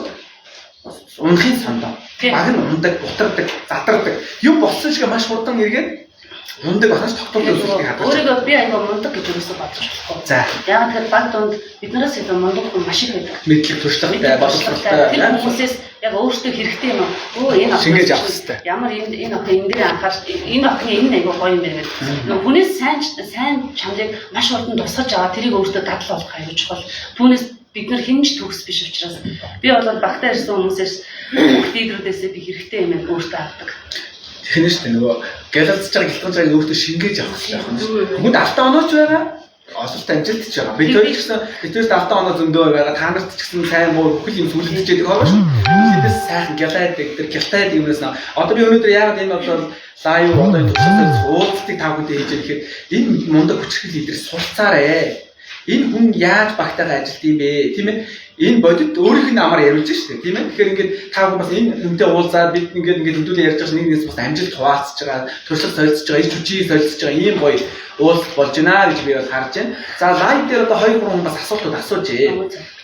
унахын сандаа. Баг нь ундаг, бутардаг, задардаг. Юм болсон шиг маш хурдан эргээд мундаг бахнаас тогтвортой өсөлтийг хадгалж. Өөрийгөө би аяга мундаг гэж юусоо бодож болохгүй. За. Яг тэгэхээр баг дунд биднээс илүү мундаг хүн маш их байдаг. Мэдлэг туршлагатай, боловсролтой. Тэр хүмүүсээс яг өөртөө хэрэгтэй юм. Өө энэ шингээж авах хэрэгтэй. Ямар энэ охин энэ дээр анхаарч энэ охины энэ аяга гоё юм байна гэдэг. Нөгөө хүнээс сайн чанарыг маш хурдан тусгаж аваад тэрийг өөртөө дадал болгох аюул чухал. Түүнээс Бид нар хэн ч төгс биш учраас би бол багтаа ирсэн хүмүүсээс бүх лидерүүдээсээ би хэрэгтэй юм өөртөө авдаг. Тэгнэ шүү дээ, нөгөө гялалзаж байгаа, гэлтгаж байгааг өөртөө шингээж авах хэрэгтэй байна шүү дээ. Хүнд алдаа онооч байгаа. Ололт амжилт ч байгаа. Бид хоёр ч гэсэн бид хоёрт алдаа оноо зөндөө байгаа. Та нарт ч гэсэн сайн муу бүхэл юм сүлжиж байдаг байгаа шүү. Тэдээс сайхан гялайдаг, тэр гялтайд юмнаас одоо би өнөөдөр яагаад энэ одоо live одоо энэ туршлагатай уулзалтыг та бүхэндээ хийж байгаа гэхээр энэ мундаг хүчрхэл лидер суралцаарэ. Энэ хүн яаж багтайгаа ажилт юм бэ? Тийм ээ? Энэ бодит өөрийнх нь амар яриулж шүү дээ, тийм ээ? Тэгэхээр ингээд та бүхэн бас энэ хүнтэй уулзаад бид ингээд хэдүүлээ ярьж байгаа нэг нэгээс бас амжилт хуваалцаж байгаа, туршлага солилцож байгаа, ирч хүчийг солилцож байгаа ийм гоё уулзалт болж байна гэж би бол харж байна. За, live дээр одоо 2 3 хүн бас асуултууд асуужээ.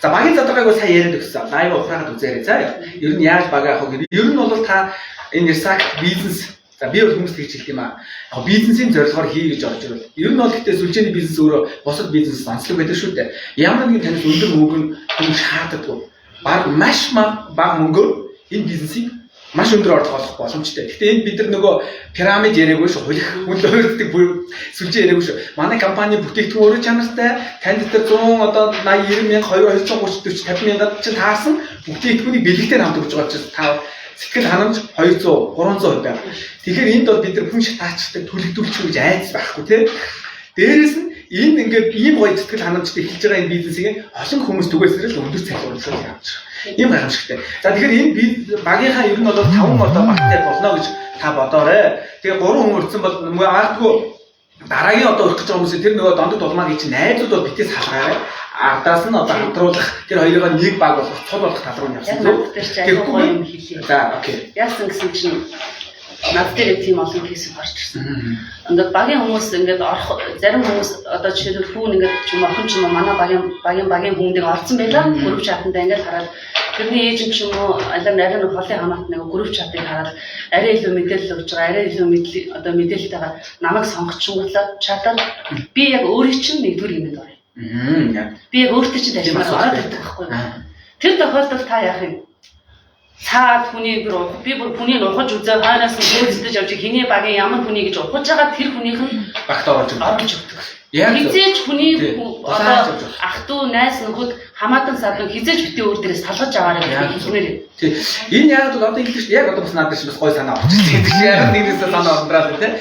За, багийн задаргааг бол сайн яриад өгсөн. Live ухраагаад үзээрэй. За, ер нь яаж баг авах вэ? Ер нь бол та энэ Ersak бизнес. За, би бол хүмүүст тэгж хэлдэг юм аа. Яг бизнесийн зорилгоор хий гэж орж ирвэл. Ер нь бол гэхдээ сүлжээний бизнес өөрөө бусад бизнес онцлог байдаг шүү дээ. Ямар нэгэн танаас өндөр мөнгө нь хүн шаарддаггүй. Баг маш бага мөнгөөр энэ бизнесийг маш өндөр орлого олох боломжтой. Гэхдээ энд бид нар нөгөө пирамид яриаггүй шүү. Хулих хүн луурддаг сүлжээ яриаггүй шүү. Манай компани бүтээгдэхүүн өөрөө чанартай, танд тэр 100 одоо 80 90 мянга 2 230 40 50 мянгад чинь таарсан бүтээгдэхүүнийг бэлэгтээр хамт өгч байгаа учраас та сэтгэл ханамж 200 300% байгаа. Тэгэхээр энд бол бид нар хүн шатаачдаг, түлэгдүүлчих гэж айдас байхгүй тий. Дээрээс нь энэ ингээд ийм гоё сэтгэл ханамжтай эхэлж байгаа энэ бизнесийг олон хүмүүс түгээсээр л өндөр цалин урамшуулах явж байгаа. Ийм гайхамшигтай. За, тэгэхээр энэ багийнхаа ер нь бол 5 одоо багтай болно гэж та бодоорой. Тэгээ 3 хүн өртсөн бол магадгүй дараагийн одоо өрөх гэж байгаа хүмүүс тэр нөгөө дондог дулмаа гэж найзууд бол битээс халгаарай. Ардаас нь одоо хамтруулах тэр хоёроо нэг баг болгох, цул болох тал руу нь явсан. Яг тэр чинь айгүй гоё юм хэлье. За, okay. Яасан гэсэн чинь над дээр тийм олон case гарч ирсэн. Ингээд багийн хүмүүс ингээд орох зарим хүмүүс одоо жишээлбэл хүүн ингээд ч юм охин ч юм уу манай багийн хүмүүндийг орсон байлаа. Group chat андаа ингээд хараад тэрний ээж нь ч юм уу аль арай нэг холын хамаат нэг group chat ыг хараад арай илүү мэдээлэл өгч байгаа, арай илүү мэдээлэл одоо мэдээлэлтэйгээ намайг сонгочингуудлаа чатаар би яг өөрийн чинь нэгдүгээр юмэд орё. Би яг өөртөө чинь ажилламаар ороод ирдэг байхгүй юу? Тэр тохиолдолд та яах юм? Цаад хүний бүр би бүр хүний ухаж үзээ хойноос нь хөөцдөж явж хэний багийн ямар хүний гэж ухаж байгаа тэр хүнийх нь багт оруулж оруулж өгдөг. Хизээч хүний одоо ах дүү найз нөхөд хамаатан садан хизээч битээ өөр дээрээс салгаж аваарай гэж хэлмээр. Тий. Энэ яг бол одоо ингэж шүү дээ. Яг одоо бас надад бас гой санаа орчихсон гэдэг чинь яг нэгнээсээ санаа орндраа тий.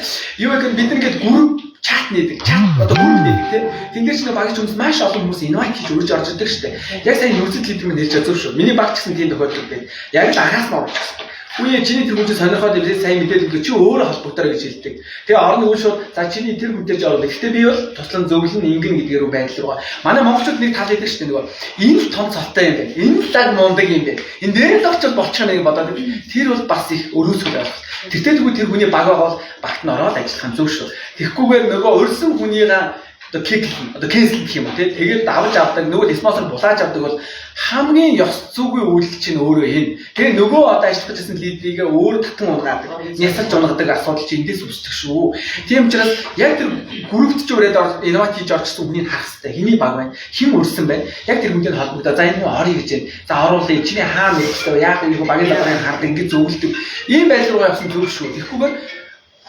Юу гэхээр бид нар ингээд group chat нээдэг. Чат одоо group нээдэг тий. Тэн дээр чинь багийн хүмүүс маш олон хүмүүс invite хийж урьж орж ирдэг шүү дээ. Яг сайн нөхцөл лидер минь хэлж байгаа зөв шүү. Миний баг ч гэсэн тийм тохиолдол байдаг. Яг л араас нь орж ирсэн. Үгүй, чиний тэр хүн чинь сонирхоод ирээ, сайн мэдээлэл өгөө, чи өөрөө холбогдорой гэж хэлдэг. Тэгээ орон үл шууд за чиний тэр хүнтэй ч оруулах. Гэхдээ би бол туслан зөвлөн ингэн гэдгээр үү байдал руугаа. Манай монголчууд нэг тал идэг шүү дээ, нөгөө энэ л том цолтой юм байна. Энэ л лаг мундаг юм байна. Энэ дээр л очиж болчих юм бодоод тэр бол бас их өрөөсгөл ойлголт. Тэртээ тэгвэл тэр хүний баг байгаа бол багт нь ороод ажиллах нь зөв шүү. Тэгэхгүйгээр нөгөө урьсан хүнийгээ одоо kick, одоо cancel гэх юм уу тий. Тэгээд давж авдаг, нөгөө спонсор булааж авдаг бол хамгийн ёс зүйгүй үйлдэл чинь өөрөө энэ. Тэгээ нөгөө одоо ажиллах гэсэн лидерийг өөр татан унгаадаг, нясалж унгадаг асуудал чинь эндээс үүсдэг шүү. Тийм учраас яг тэр group т ч үрээд invite хийж орчихсон хүнийг харах хэрэгтэй. Хэний баг байна? Хэн урьсан байна? Яг тэр хүнтэй холбогдоо. За, энэ хүн орё гэж байна. За, оруулъя. Чиний хаа мэдэлтэй яах вэ? Багийн дадаргыг хардаг, ингэж зөвлөдөг. Ийм байдал руу явсан зөв шүү. Тэгэхгүйгээр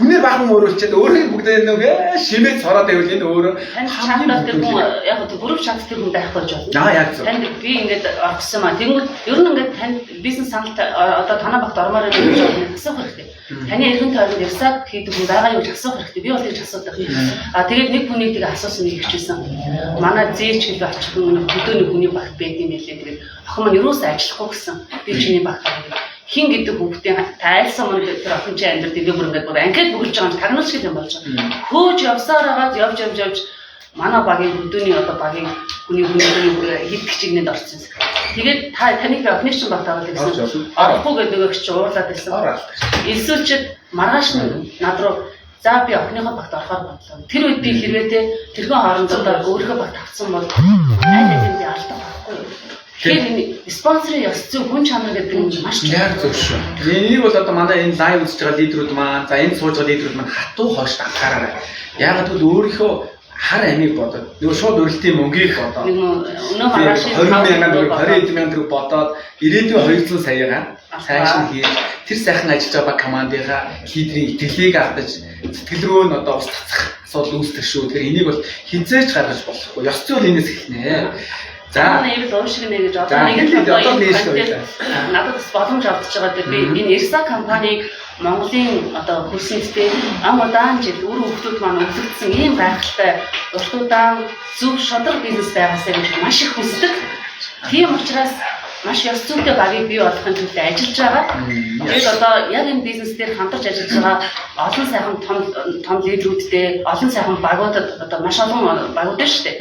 хүнээр баахан өөрүүлчихэд өөрийн бүгдээ нэг шимээд сороод байвал энэ өөрөө танд чатаар тэр хүн яг гоо group chat тэр хүн байхгүй ч болно. Аа, яг зөв. Танд би ингээд орсон маа. Тэнгүүд ер нь ингээд танд бизнес саналт одоо танаа багт ормоор байна гэж асуух хэрэгтэй. Таны эргэн тойронд Эрсаг хийдэг хүн байгаа юу гэж асуух хэрэгтэй. Би бол тэгж асуудаг. А тэгээд нэг хүнийг тэгээ асуусан, нэг хичээсэн. Манай зээч гэлээ очих хүн хөдөөний хүний багт байд юм байлээ. Тэгээд охин маань юусоо ажиллахгүй гэсэн. Би чиний багт орно хин гэдэг хүүхдийн тайлсан мөн тэр охин чинь амьдрал дээр бүр ингээд бүр анкет бөглөж байгаа юм тагнуулч гэх юм болж байгаа. Хөөж явсаар хагаад явж явж явж манай багийн хөдөөний одоо багийн хүний хүний хийдэг чигнэд орсон. Тэгээд та таныг охины чинь багт оруулах гэсэн. Орохгүй гэдэг нөгөө чи уурлаад байсан. Элсүүлчихэд маргааш нь над руу за би охиныхоо багт орохоор бодлоо. Тэр үед би хэрвээ те тэрхэн хооронд одоо өөрийнхөө багт авсан бол аль аль би алдах байхгүй юу? Тэгэхээр энэ спонсорын ёс зүй, хүн чанар гэдэг нь маш чухал. Яг зөв шүү. Энийг бол одоо манай энэ live үзэж байгаа лидерүүд маань, за энэ сууж байгаа лидерүүд маань хатуу хойш анхаараарай. Яг гэвэл өөрийнхөө хар амийг бодоод, нөгөө шууд өрөлтийн мөнгийг бодоод, өнөө маргааш 20 мянган төгрөг, 20 мянган төгрөг бодоод ирээдүйн 200 саягаа сайшин хийж тэр сайхан ажиллаж байгаа командынхаа лидерийн итгэлийг алдаж сэтгэл рүү нь одоо ус цацах асуудал үүсдэг шүү. Тэгэхээр энийг бол хизээж гаргаж болохгүй. Ёс зүй бол энэс эхэлнэ. За. Нэг л уушиг нэ гэж За, одоо нэг л одоо одоо нээж энэ байлаа. надад бас боломж олдож байгаа дээр би энэ Эрса компаниг Монголын одоо хөрсөндтэй ам удаан жил үр хөвгтүүд маань өвлөгдсөн ийм гайхалтай урт удаан зөв шударга бизнес байгаасаа гэж маш их хүсдэг. Тийм учраас маш ёс зүйтэй багийг бий болгохын төлөө ажиллаж байгаа. Тэгээд одоо яг энэ бизнес дээр хамтарч ажиллаж байгаа олон сайхан том том лидерүүдтэй, олон сайхан багуудад одоо маш олон багууд байна шүү дээ.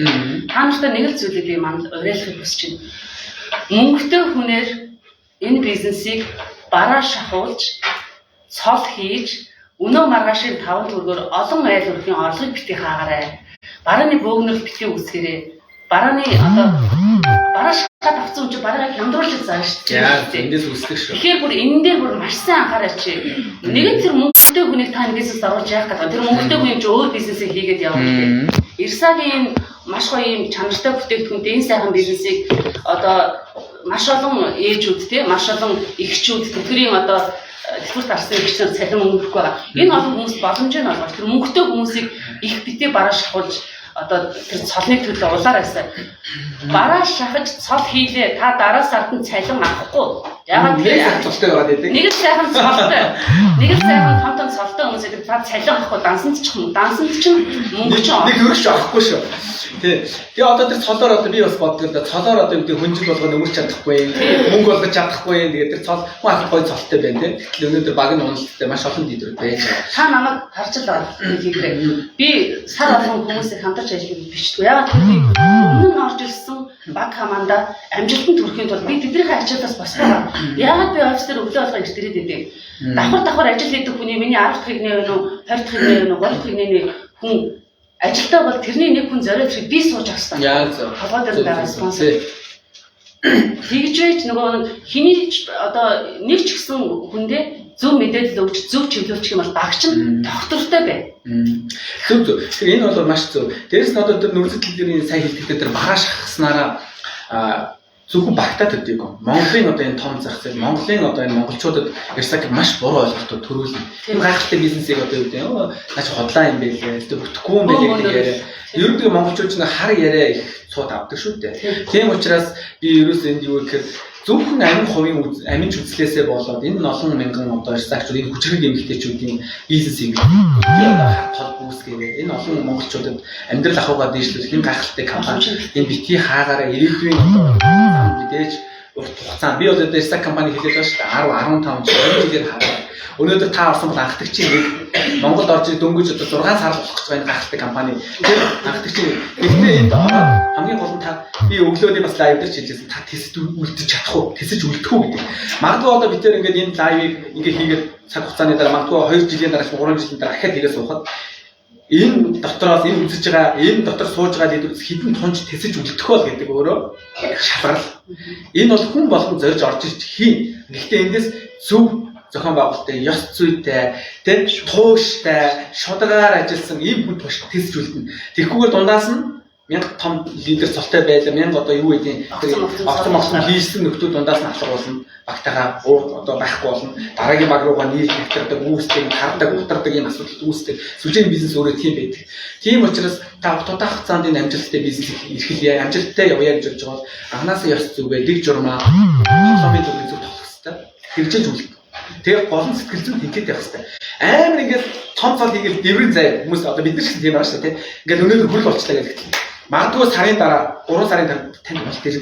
Та нартай нэг л зүйлийг би манд уриалахыг хүсэж байна. Мөнгөтэй хүнээр энэ бизнесийг бараа шахуулж, цол хийж, өнөө маргаашийн 5 төгрөгөөр олон айл өрхийн орлогыг битгий хаагаарай. Барааны бөөгнөрл битгий үүсгээрэй. Барааны одоо бараа шахаад авсан юм чи бараагаа хямдруулж заана шүү дээ. Яа, эндээс үсдэг шүү. Тэгэхээр бүр энэ дээр бүр маш сайн анхаараач. Нэг нь тэр мөнгөтэй хүнийг та бизнест оруулж яах гэдэг. Тэр мөнгөтэй хүн юм чи өөр бизнесийг хийгээд явна гэдэг. Эрсагийн энэ маш гоё юм чанартай бүтээгдэхүүнтэй энэ сайхан бизнесийг одоо маш олон ээжүүд те маш олон эгчүүд тэтгэрийн одоо дэлгүүрт арсан эгч нар цалин өнгөрөхгүй байгаа. Энэ олон хүмүүст боломжийг нь олгож тэр мөнгөтэй хүмүүсийг их битээ бараа шахуулж одоо тэр цолны төлөө улаар байсан. Бараа шахаж цол хийлээ. Та дараа сард нь цалин авахгүй. Яагаад Нэг гэвэл цолтой байгаад байдаг. нэг л сайхан цолтой. Нэг л сайхан том том цолтой хүмүүс гэдэг та цалин авахгүй дансанд ч юм. Дансанд ч мөнгө ч Нэг төгрөгч авахгүй шүү. Тий. Тэгээ одоо тэр цолоор одоо би бас боддог л да. Цолоор одоо юу гэдэг хүнжил болгоно өмөрч чадахгүй, мөнгө болгож чадахгүй. Тэгээд тэр цол хүн ахад гой цолтой байна тий. Тэгэхээр өнөөдөр баг нь уналттай маш олон лидерүүд байж байгаа. Та намайг харж л байгаа хийгээрэй. Би сар болгон хүмүүсийг хамтарч ажиллах бичдэг. Яагаад гэвэл би өмнө нь орж ирсэн баг команда амжилтанд хүрэхийн тулд би тэднийхээ ачаалаас босгоо. Яагаад би офис дээр өглөө болгон эрт ирээд идэв. Давхар давхар ажил хийдэг хүний миний 10 дахь нэгнээ вэ нү, 20 дахь нэгнээ вэ нү, 3 дахь нэгнээ хүн ажилтаа бол тэрний нэг хүн зориод ирэхэд би сууж авах хэрэгтэй. Яа зөв. Толгой дээр байгаа спонсор. Тэгж байж нөгөө нэг хэний ч одоо нэг ч гэсэн хүндээ зөв мэдээлэл өгч зөв чиглүүлчих юм бол багч нь тогтвортой бай. Зөв зөв. Тэгэхээр энэ бол маш зөв. Дээрээс нь одоо тэр нүрзэл лидерийн сайн хэлтгэхдээ тэр бараа шахаснараа зөвхөн багтаа төдийгүй. Монголын одоо энэ том зах зээл, Монголын одоо энэ монголчуудад Эрсаг маш буруу ойлголтууд төрүүлнэ. Энэ гайхалтай бизнесийг одоо юу гэдэг нь наач худлаа юм байлээ. Тэр бүтэхгүй юм байлээ гэдэг яриа. Ер нь тэгээ монголчууд ч нэг хар яриа их цууд авдаг шүү дээ. Тийм учраас би ерөөс энд юу гэхээр зөвхөн амин хувийн амин ч үзлээсээ болоод энэ олон мянган одоо Эрсагчууд энэ хүчрэг эмэгтэйчүүдийн бизнес ингэ хар тол үүсгээрээ энэ олон монголчуудад амьдрал ахуйгаа дээшлүүлэх энэ гайхалтай компани энэ битгий хаагаараа ирээдүйн одоо зам мэдээж урт хугацаанд би бол одоо Эрсаг компани хэлээд байгаа шүү дээ 10 15 жил 20 жилээр хараа. Өнөөдөр та орсон бол анхдагчийн нэг Монголд орж ирэх дөнгөж одоо 6 сар болох гэж байгаа энэ гайхалтай компани тэр анхдагчийн нэг. Гэхдээ энд ороод хамгийн гол нь та би өглөөний бас live дээр ч хэлжсэн та тэсэж үлдэж чадах уу? Тэсэж үлдэх үү гэдэг. Магадгүй одоо бид тэр ингээд энэ live-ыг ингээд хийгээд цаг хугацааны дараа магадгүй 2 жилийн дараа 3 жилийн дараа дахиад хийгээ суухад энэ дотроос энэ үзэж байгаа энэ дотор сууж байгаа лидерүүд хэдэн тунж тэсэж үлдэх бол гэдэг өөрөө шалгарл. Энэ бол хүн болгон зорж орж ирж хийн. Гэхдээ эндээс зөв зохион байгуулалттай, ёс зүйтэй, тэ тууштай, шударгаар ажилласан ийм хүн туш тэсэж үлдэнэ. Тэгэхгүйгээр дундаас нь мянга том лидер цолтой байлаа, мянга одоо юу гэдгийг огцон огцон хийсэн нөхдүүд дундаас нь алга болно. Багтаага уур одоо байхгүй болно. Дараагийн баг руугаа нийлж нэвтэрдэг, үүсдэг, тардаг, утардаг ийм асуудал үүсдэг. Сүлжээний бизнес өөрөө тийм байдаг. Тийм учраас та урт удаан хугацаанд энэ амжилттай бизнес эрхэлье, амжилттай явъя гэж бодож байгаа бол анхнаасаа ёс зүгээ, дэг журмаа, тоглоомын дүрмийг зөв тоглох хэрэгтэй. Хэрэгжиж үлдэх. Тэгээ гол нь сэтгэл зүйн тэнхээд явах хэрэгтэй. Амар ингээд том цол хийгээл дэврэн заяа хүмүүс одоо бид нар ч гэсэн тийм байгаа шүү дээ. Ингээд өнөөдөр хүрэл болчлаа гэдэг. Магадгүй сарын дараа 3 сарын дараа танд бол тэр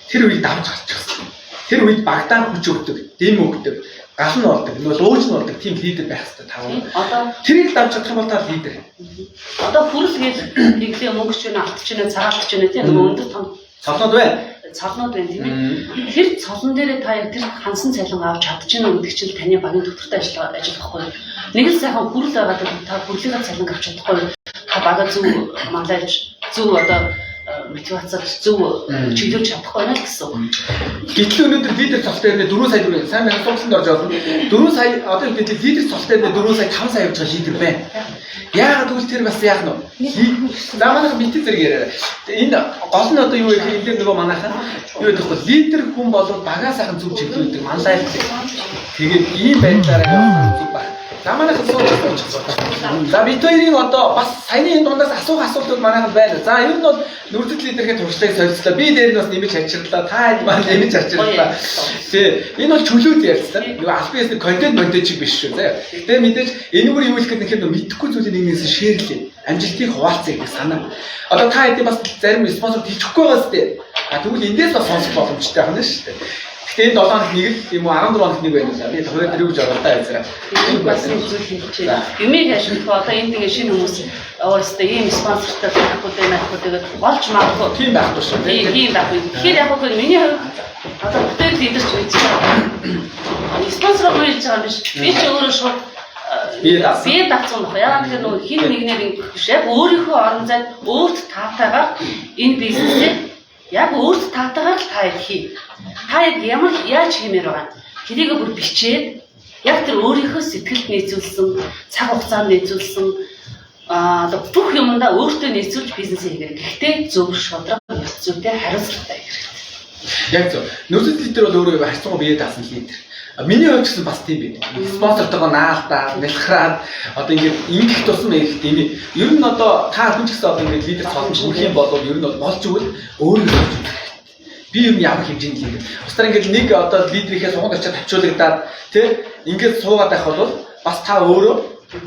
тэр үед давж гарчих хэрэгтэй. Тэр үед багтаа хүч өгдөг, дэм өгдөг, гал нь болдог, нөгөө лууж нь болдог тийм лидер байх хэрэгтэй тав. Одоо Тэрийг давж чадах юм бол та лидер. Одоо хүрэл гэж тэглээ мөнгө ч вэ, алт ч вэ, цагаалт ч вэ тийм нөгөө өндөр том Цолнод байна. цолнууд байна тийм ээ. Тэр цолон дээрээ та яг тэр хансан цалин авч чадчихна гэдэг чинь таны багийн доктортой ажиллах байхгүй. Нэг л сайхан хүрэл байгаа гэдэг та хүрлийнхээ цалинг авч чадахгүй. Та бага зөв манлайлж, зөв одоо мотивацаар зөв чиглүүлж чадахгүй байна л гэсэн үг. Гэтэл өнөөдөр лидер цолтой ирнэ 4 сая төгрөг. Сайн байна суудланд орж болно. 4 сая одоо юу гэдэг лидер цолтой ирнэ 4 сая 5 сая явж байгаа лидер байна. Яагаад гэвэл тэр бас яах нь вэ? За манайхан битэн зэрэг яриараа. Энэ гол нь одоо юу вэ гэхээр энэ дээр нөгөө манайхан юу гэдэг вэ? Лидер хүн болов багаа сайхан зөв чиглүүлдэг, манлайлдаг. Тэгээд ийм байдлаараа явах зөв баг. За, манайхан сууж сууж. За, бид хоёрын одоо бас саяны энэ дундаас асуух асуултууд манайхан байна. За, ер нь бол нүрдэд лидерийн туршлагыг солилцлоо. Би дээр нь бас нэмж хачирлаа. Та хэд маань нэмж хачирлаа. Тий. Энэ бол чөлөөт ярилцлаа. Нөгөө аль биесний контент монтаж биш шүү. За. Тэгээ мэдээж энэгээр юу хэлэх гэдэг нь мэдэхгүй зүйлийг нэгнээс share лээ. Амжилтыг хуваалцъя гэх санаа. Одоо та хэдийн бас зарим спонсор хэлчихгүй байгаа сте. А тэгвэл эндээс бас сонсох боломжтой байна шүү дээ. Гэхдээ энэ 7 хоног нэг л юм уу, 14 хоног нэг байна лаа. Би тохироо тэр юу гэж оролдоо байцгаа. Энэ бас нэг зүйл хэлчихээ. Юмыг ашиглах, одоо энд ингээ шинэ хүмүүс оо өстой ийм спонсортой байхгүй дээ, байхгүй тэгээд олж магадгүй. Тийм байхгүй шүү. Тийм байхгүй. Тэгэхээр яг үгүй, миний хувьд одоо бүтээл лидер ч мэдж байгаа. Спонсор хийж байгаа юм биш. Би ч өөрөө шууд бие даасан. Бие даасан баг. Яагаад гэхээр нөгөө хин нэгнээр ингэх биш. Яг өөрийнхөө орон зайд өөрт таатайгаар энэ бизнесээ яг өөрт таатайгаар л та хий. Та яг ямар яаж хиймээр байгаа. Тэрийг бүр бичээд, яг тэр өөрийнхөө сэтгэлд нийцүүлсэн, цаг хугацаанд нийцүүлсэн, одоо бүх юмдаа өөртөө нийцүүлж бизнес хийгэр. Гэхдээ зөв, шударга, ёс зүйтэй, хариуцлагатай хэрэгтэй. Яг зөв. Нөөцөд лидер бол өөрөө харьцангуй бие даасан лидер. Миний хувьд ч гэсэн бас тийм байд. Спонсортойгоо наалтаад, нялхраад одоо ингээд ингэх тусам их тийм. Ер нь одоо та хүн ч гэсэн одоо ингээд лидер цоолж хүрэх юм бол ер нь бол болж өгвөл өөрийгөө болж өгөх хэрэгтэй. Би ер нь ямар хэмжээний лидер. Бусдаар ингээд нэг одоо лидерийнхээ суганд очиад тавьчуулагдаад тий ингээд суугаад байх бол бас та өөрөө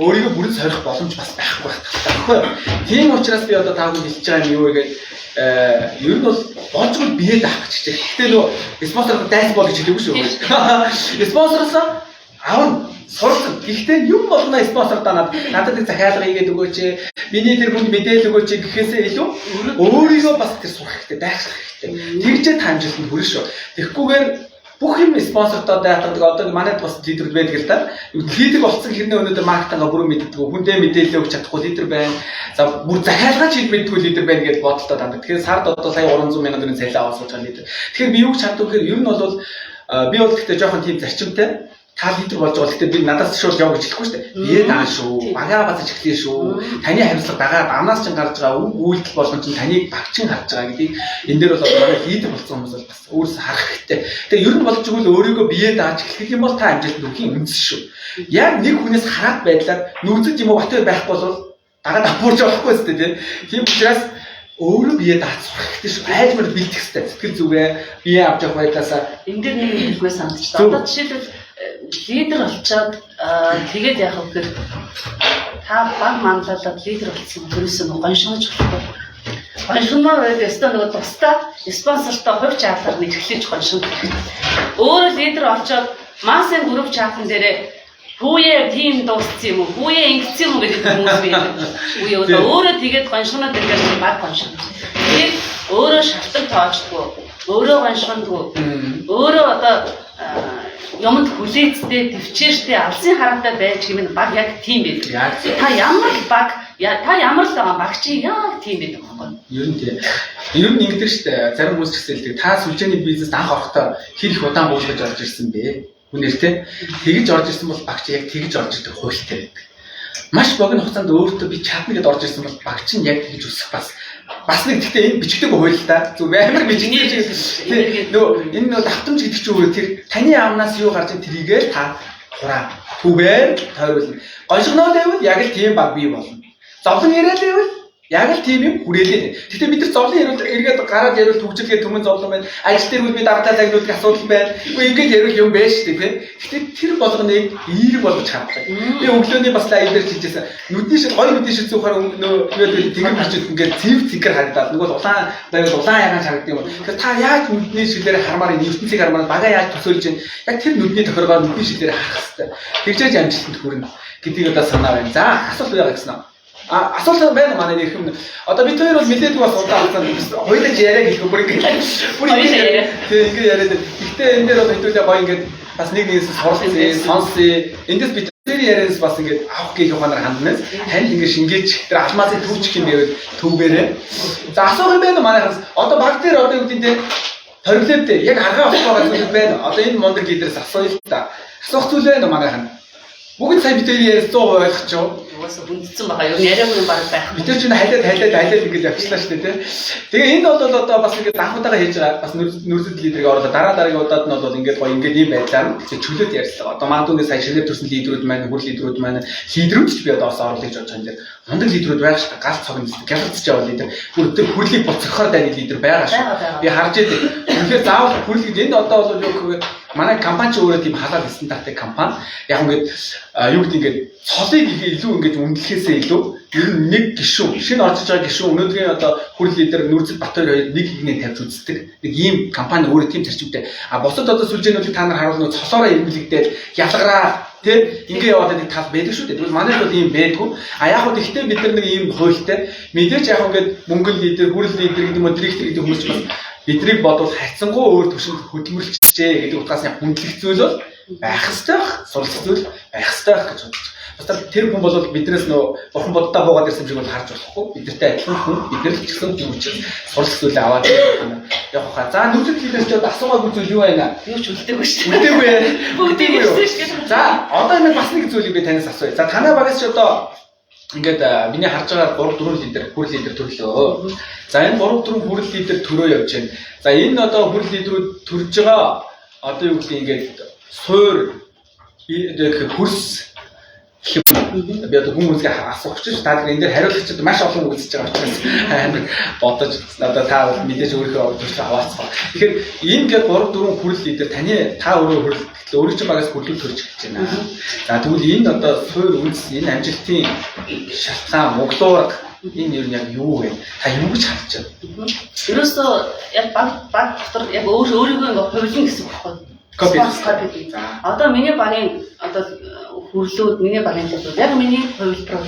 өөрийгөө бүрэн сорих боломж бас байхгүй байх талтай байхгүй юу? Тийм учраас би одоо та бүхэнд хэлж байгаа юм юу вэ гэдэг, ер нь бол болжгүй бие даах гэж хичээх. Гэхдээ нөгөө спонсор дайс бол гэж хэлээгүй шүү. Спонсороос авна, суралцсан. Гэхдээ юм болгоно спонсор даа надад нэг захиалга хийгээд өгөөч. Миний тэр хүнд мэдээлэл өгөөч гэхээсээ илүү өөрийгөө бас тэр сурах хэрэгтэй, дайрах хэрэгтэй. Тэгжээ та амжилтанд хүрнэ шүү. Тэгэхгүйгээр бүх юм спонсортой дайтдаг. Одоо манайд бас лидерүүд байдаг л да. Лидер болсон хэрнээ өнөөдөр маркетингаа бүрэн мэддэг. Хүндээ мэдээлэл өгч чадахгүй лидер байна. За, бүр захиалгаа ч хийж мэддэггүй лидер байна гэж бодолтой дандаа. Тэгэхээр сард одоо сая 300 мянган төгрөгийн цалин аваад сууж байгаа лидер. Тэгэхээр би юу гэж чаддаг гэхээр ер нь бол би бол гэхдээ жоохон тийм зарчимтай, та лидер болж байгаа. Гэхдээ би надаас шууд яв гэж хэлэхгүй шүү дээ. Бие даан шүү. Багаа бацаж эхлэе шүү. Таны хариуцлага дагаа амнаас чинь гарч байгаа үг үйлдэл болгон чинь таныг багчин харж байгаа гэдгийг энэ дээр бол манай лидер болсон хүмүүс бол бас өөрөөсөө харах хэрэгтэй. Тэгээ ер нь болж игэл өөрийгөө бие дааж эхлэх юм бол та амжилтанд хүрэхийн үндэс шүү. Яг нэг хүнээс хараад байдлаар нүүцэд юм уу бат байхгүй бол дагаад апуурч болохгүй шүү дээ. Тийм учраас өөрөө бие дааж сурах хэрэгтэй шүү. Айлмар бэлдэх хэрэгтэй. Сэтгэл зүгээ бие авч явах байдлаасаа энэ дээр нэг хэлмээр санагдчихлаа. Одоо жишээлбэл лидер болчоод тэгээд яах вэ гэхээр та баг манлайлаад лидер болсон тэрээс нөгөө гоншгож болохгүй. Гоншгомоор байг өстөө нөгөө тусдаа спонсортой хувь чаатар нэрлэж гоншгох хэрэгтэй. Өөрөө лидер олчоод массын групп чатан дээрээ хүүе тим дууссан юм уу? Хүүе ингэсэн юм уу гэдэг хүмүүс байдаг. Үгүй одоо өөрөө тэгээд гоншгоноод ирэхээр чинь баг гоншгоно. Тэгээд өөрөө шалтан тоочдгоо, өөрөө гоншгондгоо, өөрөө одоо юмд хүлээцтэй, төвчээртэй, алсын хараатай байж гэмээр баг яг тийм байдаг. Та ямар л баг, та ямар л байгаа баг чи яг тийм байдаг байхгүй юу? Ер нь тийм. Ер нь ингэдэг шүү дээ. Зарим хүмүүс ч гэсэн хэлдэг. Та сүлжээний бизнест анх орохдоо хэр их удаан буулгаж орж ирсэн бэ? Хүнээр те. Тэгж орж ирсэн бол багч яг тэгж орж ирдэг хуйлтай байдаг. Маш богино хугацаанд өөртөө би чадна гэдээ орж ирсэн бол багч нь яг тэгж өсөх бас нэг. Гэхдээ энэ бичигдэг хууль та. Зүгээр амар бичигдэг. Тий, нөгөө энэ нөгөө давтамж гэдэг чинь өөрөө тэр таны амнаас юу гарч ийн тэрийгээр та хураа. Түүгээр тойруулна. Гоншгоноо байвал яг л тийм баг бий болно. Зовлон яриад байвал яг л тийм юм хүрээлээ. Гэхдээ бид нар зовлон яриул эргээд гараад яриул түгжрэлгээ түмэн зовлон байна. Ажил дээр би дарамтаа загнуулах асуудал байна. Үгүй ингэж яриул юм байна шүү дээ, тий. Гэхдээ тэр болгоныг эерэг болгож хардаг. Би өглөөний бас лайв дээр хэлжсэн. Нүдний шил гоё, нүдний шил зүүхээр нөө юу тэнгэр бичээд ингээд цэв цэнхэр харагдаад нөгөө улаан байвал улаан ягаан харагддаг юм. Тэгэхээр та яаж нүдний шилээр хармаар, энэ ертөнцийг хармаар, бага яаж төсөөлж байна? Яг тэр нүдний тохиргоо нүдний шилээр харах хэрэгтэй. Тэгжээж амжилтанд хүрнэ гэдгийг одоо санаа байна. За, асуулт байгаа гэсэн үү? Асуулт байна манай нэрхэм. Одоо бид хоёр бол мэдээгүй бас удаан хугацаанд хоёулаа яриаг хэлэхгүй бүр ингээд бүр ингээд тий ингээд яриад. Гэхдээ энэ дээр бол хэдүүлээ гоё ингээд бас нэг нэгээс суралцъя, сонсъё. Эндээс бид тэр ярианаас бас ингээд авах гээл ухаанаар ханднаас танд ингээд шингээч тэр алмазыг төвчих юм байвал төвгээрээ. За, асуух юм байна манайхаас. Одоо баг дээр одоо юу гэдэг нь ториглоод дээр яг аргаа авах байгаа зүйл байна. Одоо энэ мундаг лидерээс асууя л та. Асуух зүйл байна манайхан. Бүгд сая бид хоёр яриас 100% ойлгочих. угаасаа хүндсэн байгаа. Ер нь яриаггүй юм баг байх. Бид нар чинь халиад халиад халиад ингэж явчлаа шүү дээ, тий. Тэгээ энд бол одоо бас ингэж анх удаага хийж байгаа бас нүүрсэд лидерийг оруулаад дараа дараагийн удаад нь бол ингэж гоё ингэж ийм байдлаар нь тэгээ чөлөөт ярьцлага. Одоо магадгүй ингэ сая шинээр төрсэн лидерүүд маань, хүр лидерүүд маань, лидерүүд ч би одоо бас оруулах гэж бодож байгаа юм дээр. Мундаг лидерүүд байгаа шүү дээ. Гал цог нь гялгацж яваа лидер. Бүр тэр хүрлийг буцрахаар дайны лидер байгаа шүү. Би харж байдаг. Үнэхээр заавал хүрл гэж энд одоо бол юу гэхээр манай компани ч өөрөө тийм халаал стандарттай компани. Яг ингээд юу гэдэг ингээд цолыг илүү ингээд үнэлэхээсээ илүү ер нь нэг гишүүн, шинэ орж иж байгаа гишүүн өнөөдрийн одоо хүрл лидер Нүрзэл Батбаяр хоёр нэг хигнээ тавьж үздэг. Нэг ийм компани өөрөө тийм зарчимтай. А бусад одоо сүлжээнүүдийг та нар харуул нөө цолоороо эргэлэгдээд ялгараа тэ ингээ яваад нэг тал байдаг шүү дээ. Тэгвэл манайд бол ийм байдгүй. А яг хөө тэгтээ бид нар нэг ийм хуйлтай. Мэдээж яг ингээд мөнгөн лидер, хүрл лидер гэдэг юм уу, директор гэдэг хүмүүс ч бас бидрийг бодвол хайцсангуу өөр төвшөнд хөдөлмөрлөжээ гэдэг утгаас нь хүндлэх зүйл бол байх ёстой байх, суралцах зүйл байх ёстой байх гэж бодож. Бас тэр хүн бол биднээс нөө бурхан буддаа буугаад ирсэн юм шиг бол харж болохгүй. Бидэртэй адилхан хүн, бид нар ч гэсэн хүн учраас суралцах зүйлээ аваад явах хаа. За нүдэд лидер ч одоо асуугаагүй зүйл юу байна? Юу ч үлдээгүй шүү. Үлдээгүй. Бүгдийг ирсэн шүү. За одоо нэг бас нэг зүйлийг би танаас асууя. За танай багаас ч одоо ингээд миний харж байгаа 3 4 лидер, хүрл лидер төрлөө. За энэ 3 4 хүрл лидер төрөө явж байна. За энэ одоо хүрл лидерүүд төрж байгаа одоо юу гэдэг ингээд суур хөрс гэх юм. Би одоо хүн хүмүүсийг асуух гэж та нар энэ дээр хариулагчид маш олон үг үзэж байгаа учраас амар бодож одоо та бол мэдээж өөрийнхөө туршлага хаваалцгаа. Тэгэхээр энэ ингээд 3 4 хүрл лидер таны та өөрөө хүрл гэтэл өөрийн чинь багаас хүрлүүд төрж эхэлж байна. За тэгвэл энэ одоо суур үндэс энэ амжилтын шалтгаан мөглуурга энэ ер нь яг юу вэ? Та юу гэж харж байна? Ерөөсөө яг баг дотор яг өөрийгөө ингээ хувилна гэсэн үг байхгүй. Copy. Copy. Одоо миний багийн одоо хүрлүүд, миний багийн лидер яг миний хувилбар.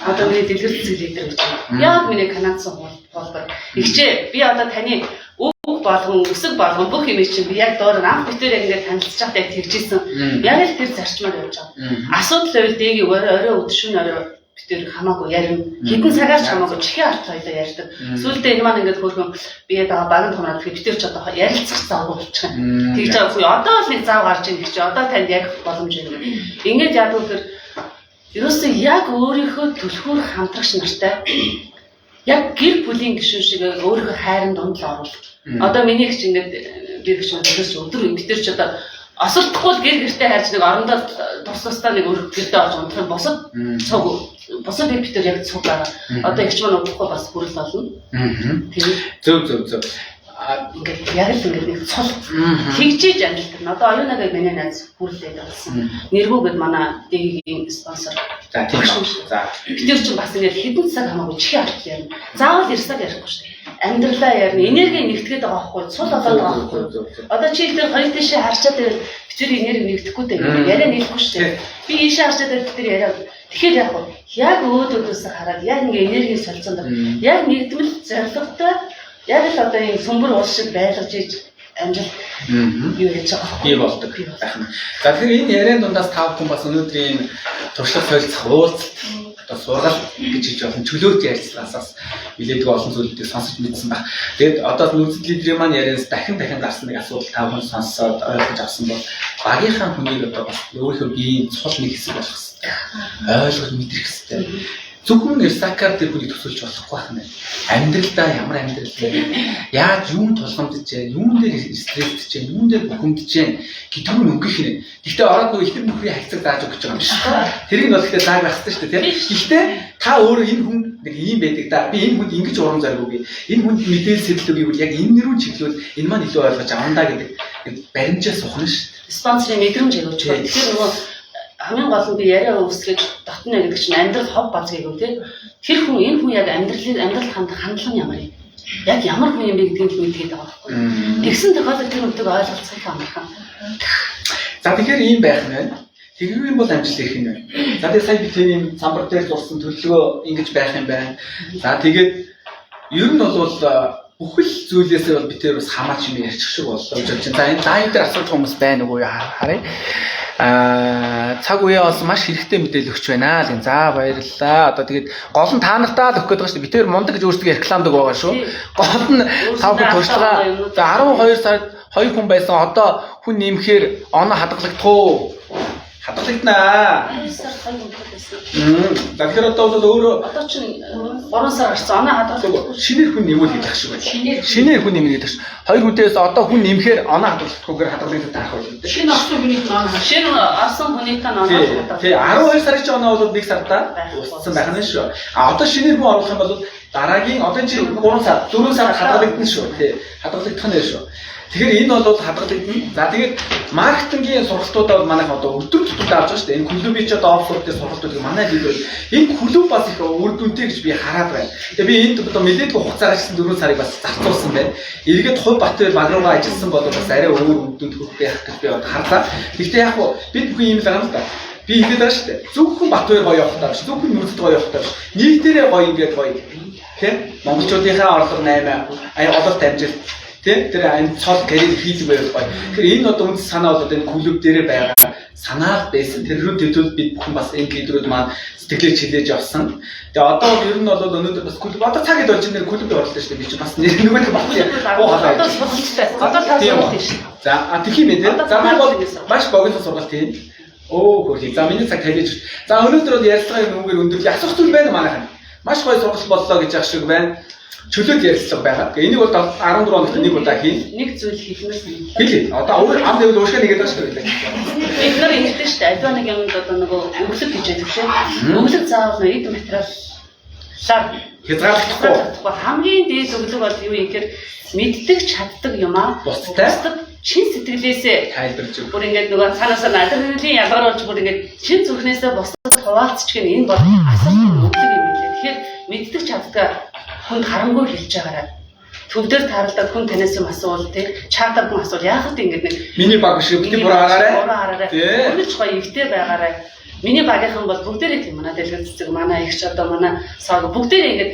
Одоо миний дэлгэр цэцэг лидер гэж байна. Яг миний канадсан хувилбар. Игчээ би одоо таны үг болгон, өсөг болгон бүх юм чинь би яг доор анх битээр яг ингээд танилцж байхдаа яг тэгжсэн. Яг л тэр зарчмаар явж байгаа. Асуудал байвал дээгийн орой өдөр шөнө орой битээр хамаагүй ярина. Хэдэн цагаар ч хамаагүй чихээ арт хоёлаа ярьдаг. Сүүлдээ энэ маань ингээд хөөрхөн би яг багын томроод тэгэхээр битээр ч одоо ярилцах завгүй болчих юм. Тэгж байгаа үгүй одоо л нэг зав гарч ийн гэж одоо танд ярих боломж байна. Ингээд яадаг вэхээр ерөөсөө яг өөрийнхөө түлхүүр хамтрагч нартай яг гэр бүлийн гишүүн шиг өөрийнхөө хайрын дунд л оруулах. Одоо миний их ч ингээд би гэж бодож өдөр битээр ч одоо осолдохгүй л гэр гэртээ хайрч нэг орондоо тус тусдаа нэг өөр гэртээ орж унтах юм бусад цуг бусад би битээр яг цуг байгаа. Одоо их ч маань удахгүй бас хүрэл болно. Тэгээд зөв. Ингээд яг л ингээд нэг цул тэгжиж амжилт. Одоо оюунаагаа миний найз хүрлээд болсон. Нэргүү гэд манай ДГ-ийн спонсор. За тийм үү. За битээр чинь бас ингээд хэдэн цаг хамаагүй чихээ арт ярина. Заавал ярьсаар ярихгүй шүү дээ. Амьдралаа ярина. Энерги нэгтгээд байгаа байхгүй, цул болоод байгаа байхгүй. Одоо чи тэр хоёр тишээ харчаад байвал битээр энерги нэгдэхгүй дээ. Яриа нийлэхгүй шүү дээ. Би ийшээ харчаад байвал битээр яриа. Тэгэхээр яг уу яг өөдөөдөөс хараад яг ингээ энергийн солилцоонд яг нэгдмэл зорилготой яг л одоо ийм сүмбэр улс шиг байлгаж иж амжилт юу хийж байгаа бий болдог байх нь. За тэгэхээр энэ яриан дундаас та бүхэн бас өнөөдрийн туршлага солилцох уулзалт одоо сургалт гэж хэлж болно. Чөлөөт ярилцлагаас нэлээдгүй олон зүйлүүдийг сонсож мэдсэн байх. Тэгээд одоо нүүрсэл лидерийн маань ярианаас дахин гарсан нэг асуудал та бүхэн сонсоод ойлгож авсан бол багийнхаа хүнийг одоо бас өөрийнхөө биеийн цул нэг хэсэг болох хэрэгтэй. Ойлгож мэдрэх хэрэгтэй. Зөвхөн Ирсакаар тэр хүнийг төсөөлж болохгүй байх нь. Амьдралдаа ямар амьдрал вэ? Яаж юун тулгамдж байна? Юун дээр стрессдэж байна? Юун дээр бухимдж байна гэдэг нь өнгөх нь. Гэхдээ ороод нөгөө ихтер нөхрийн харьцаг зааж өгч байгаа юм биш. Тэрийг нь бол гэхдээ зааг байх хэрэгтэй шүү дээ, тийм. Гэхдээ та өөрөө энэ хүн нэг ийм байдаг да. Би энэ хүнд ингэж урам зориг өгье. Энэ хүнд мэдээлэл сэтэл өгье гэвэл яг энэ рүү чиглүүл энэ маань илүү ойлгож авна да гэдэг баримжаа сухна шүү дээ. Спонсорын мэдрэмж аягүй чухал. Тэгэхээр нөгөө хамгийн гол нь би яриа үүсгэж дотно гэдэг чинь амьдрал хов баз гэв тий. Тэр хүн энэ хүн яг амьдрал хандлага нь ямар юм? Яг ямар хүн юм бэ гэдгийг л мэдгээд байгаа байхгүй. Тэгсэн тохиолдолд тэр хүнтэйг ойлголцох их амархан. За тэгэхээр ийм байх нь байна. Тэгвэл юм бол амжилт ирэх юм байна. За тэгээ сая би тэр ийм самбар дээр зурсан төлөвлөгөө ингэж байх юм байна. За тэгээд ер нь бол бүхэл зүйлээсээ бол би тэр бас хамаач юм ярьчих шиг боллоо гэж бодож байна. За энэ лайв дээр асууж хүмүүс байна уу харъя. Цаг үеэ олсон маш хэрэгтэй мэдээлэл өгч байна л. За баярлалаа. Одоо тэгээд гол нь та нартаа л өгөх гээд байгаа шүү дээ. Би тэр мундаг гэж өөрсдөө рекламдаг байгаа шүү. Гол нь та бүхэн туршлага. За 12 сард 2 хүн байсан. Одоо хүн нэмэхээр оноо хадгалагдах уу? Хадгалагдана. 2 сар 2 өдөр байсан. За, тэгэхээр одоо бол өөрөө Одоо чинь 3 сар гарсан. Оноо хадгалагдахгүй. Шинээр хүн нэмүүл гэж ах шиг байна. Шинээр хүн нэмнэ гэдэг шиг. Хоёр хүнээс одоо хүн нэмэхээр оноо хадгалагдахгүйгээр хадгалагдах таах байх. Шинэ орсон хүний оноо. Шинэ орсон хүний та оноо хадгалагдах. Тий, 12 сарын чи оноо бол 1 сарда устсан байх нь шүү. А одоо шинээр хүн оруулах юм бол дараагийн одоо чи 3 сар, 4 сар хадгалагдана шүү. Тий, хадгалагдах нь шүү. Тэгэхээр энэ бол хадгалагдана. За, тэгээд маркетингийн сургалтуудаа бол манайх одоо өдөр тутамд авч байгаа шүү дээ. Энэ клубын ч одоо оффлайн дээр сургалтуудыг манай лидер энэ клуб бас их үр дүнтэй гэж би хараад байна. Тэгээ би энд одоо нэлээдгүй хугацаагаар гэсэн 4 сарыг бас зарцуулсан байна. Эргээд хувь Батбаяр баг руугаа ажилласан бол бас арай өөр үр дүнд хүрэх байх гэж би одоо харлаа. Гэхдээ яг хуу бид бүхэн ийм л байгаа юм л да. Би ингэж байгаа шүү дээ. Зөвхөн Батбаяр гоё явах таа биш. Зөвхөн нүрцэд гоё явах таа биш. Нийтээрээ гоё ингээд гоё. Тэ? Монголчуудынхаа орлого 8, ая ололт амжилт. Тэ? Тэр энэ цол карьер хийдэг байвал гоё. Тэгэхээр энэ одоо үндэс санаа бол энэ клуб дээрээ байгаа санаа л байсан. Тэр рүү төлөөл бид бүхэн бас энэ лидерүүд маань сэтгэлээ чилээж явсан. Тэгээ одоо бол ер нь бол өнөөдөр бас клуб одоо цаг хэд болж нэр клубд орлоо шүү дээ. Би чи бас нэр нөгөө нэг багт буу халаа. Одоо сургалттай. Одоо та сургалт шүү. За, а тэгэх юм бэ те. За, би бол маш богино сургалт хийн. Өө хөрхий. За, миний цаг тавьж. За, өнөөдөр бол ярилцлагын нүгээр өндөрлөе. Асуух зүйл байна манайхан. Маш гоё сургалт боллоо гэж ах шиг байна. Чөлөөт ярилцлага байгаа. Тэгээ энийг бол 14 хоногт нэг удаа хийн. Нэг зүйл хэлмээр санагдлаа. Хэлье. Одоо өөр ам дэвэл уушгаа нэгээд байгаа шүү дээ. Бид нар ингэдэж шүү дээ. Альва нэг юмд одоо нөгөө өглөг гэж байдаг тийм. Өглөг заавал эд материаллаар хязгаарлагдахгүй. Хамгийн дээд өглөг бол юу юм гэхээр мэддэг чаддаг юм аа. Бусдад чин сэтгэлээсээ тайлбарж өгөх. Бүр ингээд нөгөө цаанаасаа адреналин ялгаруулж бүр ингээд чин зүрхнээсээ бусдад хуваалцчих нь энэ бол асар өглөг юм билээ. Тэгэхээр мэддэг чаддаг хүнд харамгүй хэлж байгаарай. Төв дээр тааралдаад хүн танаас юм асуувал тий чатаар хүн асуувал яахад ингэж нэг миний баг биш бити буруу хараарай. Тий. Үргэлж гоё эвтэй байгаарай. Миний багийнхан бол бүгдээрээ тийм манай дэлгэр цэцэг манай их ч одоо манай сог бүгдээрээ ингэж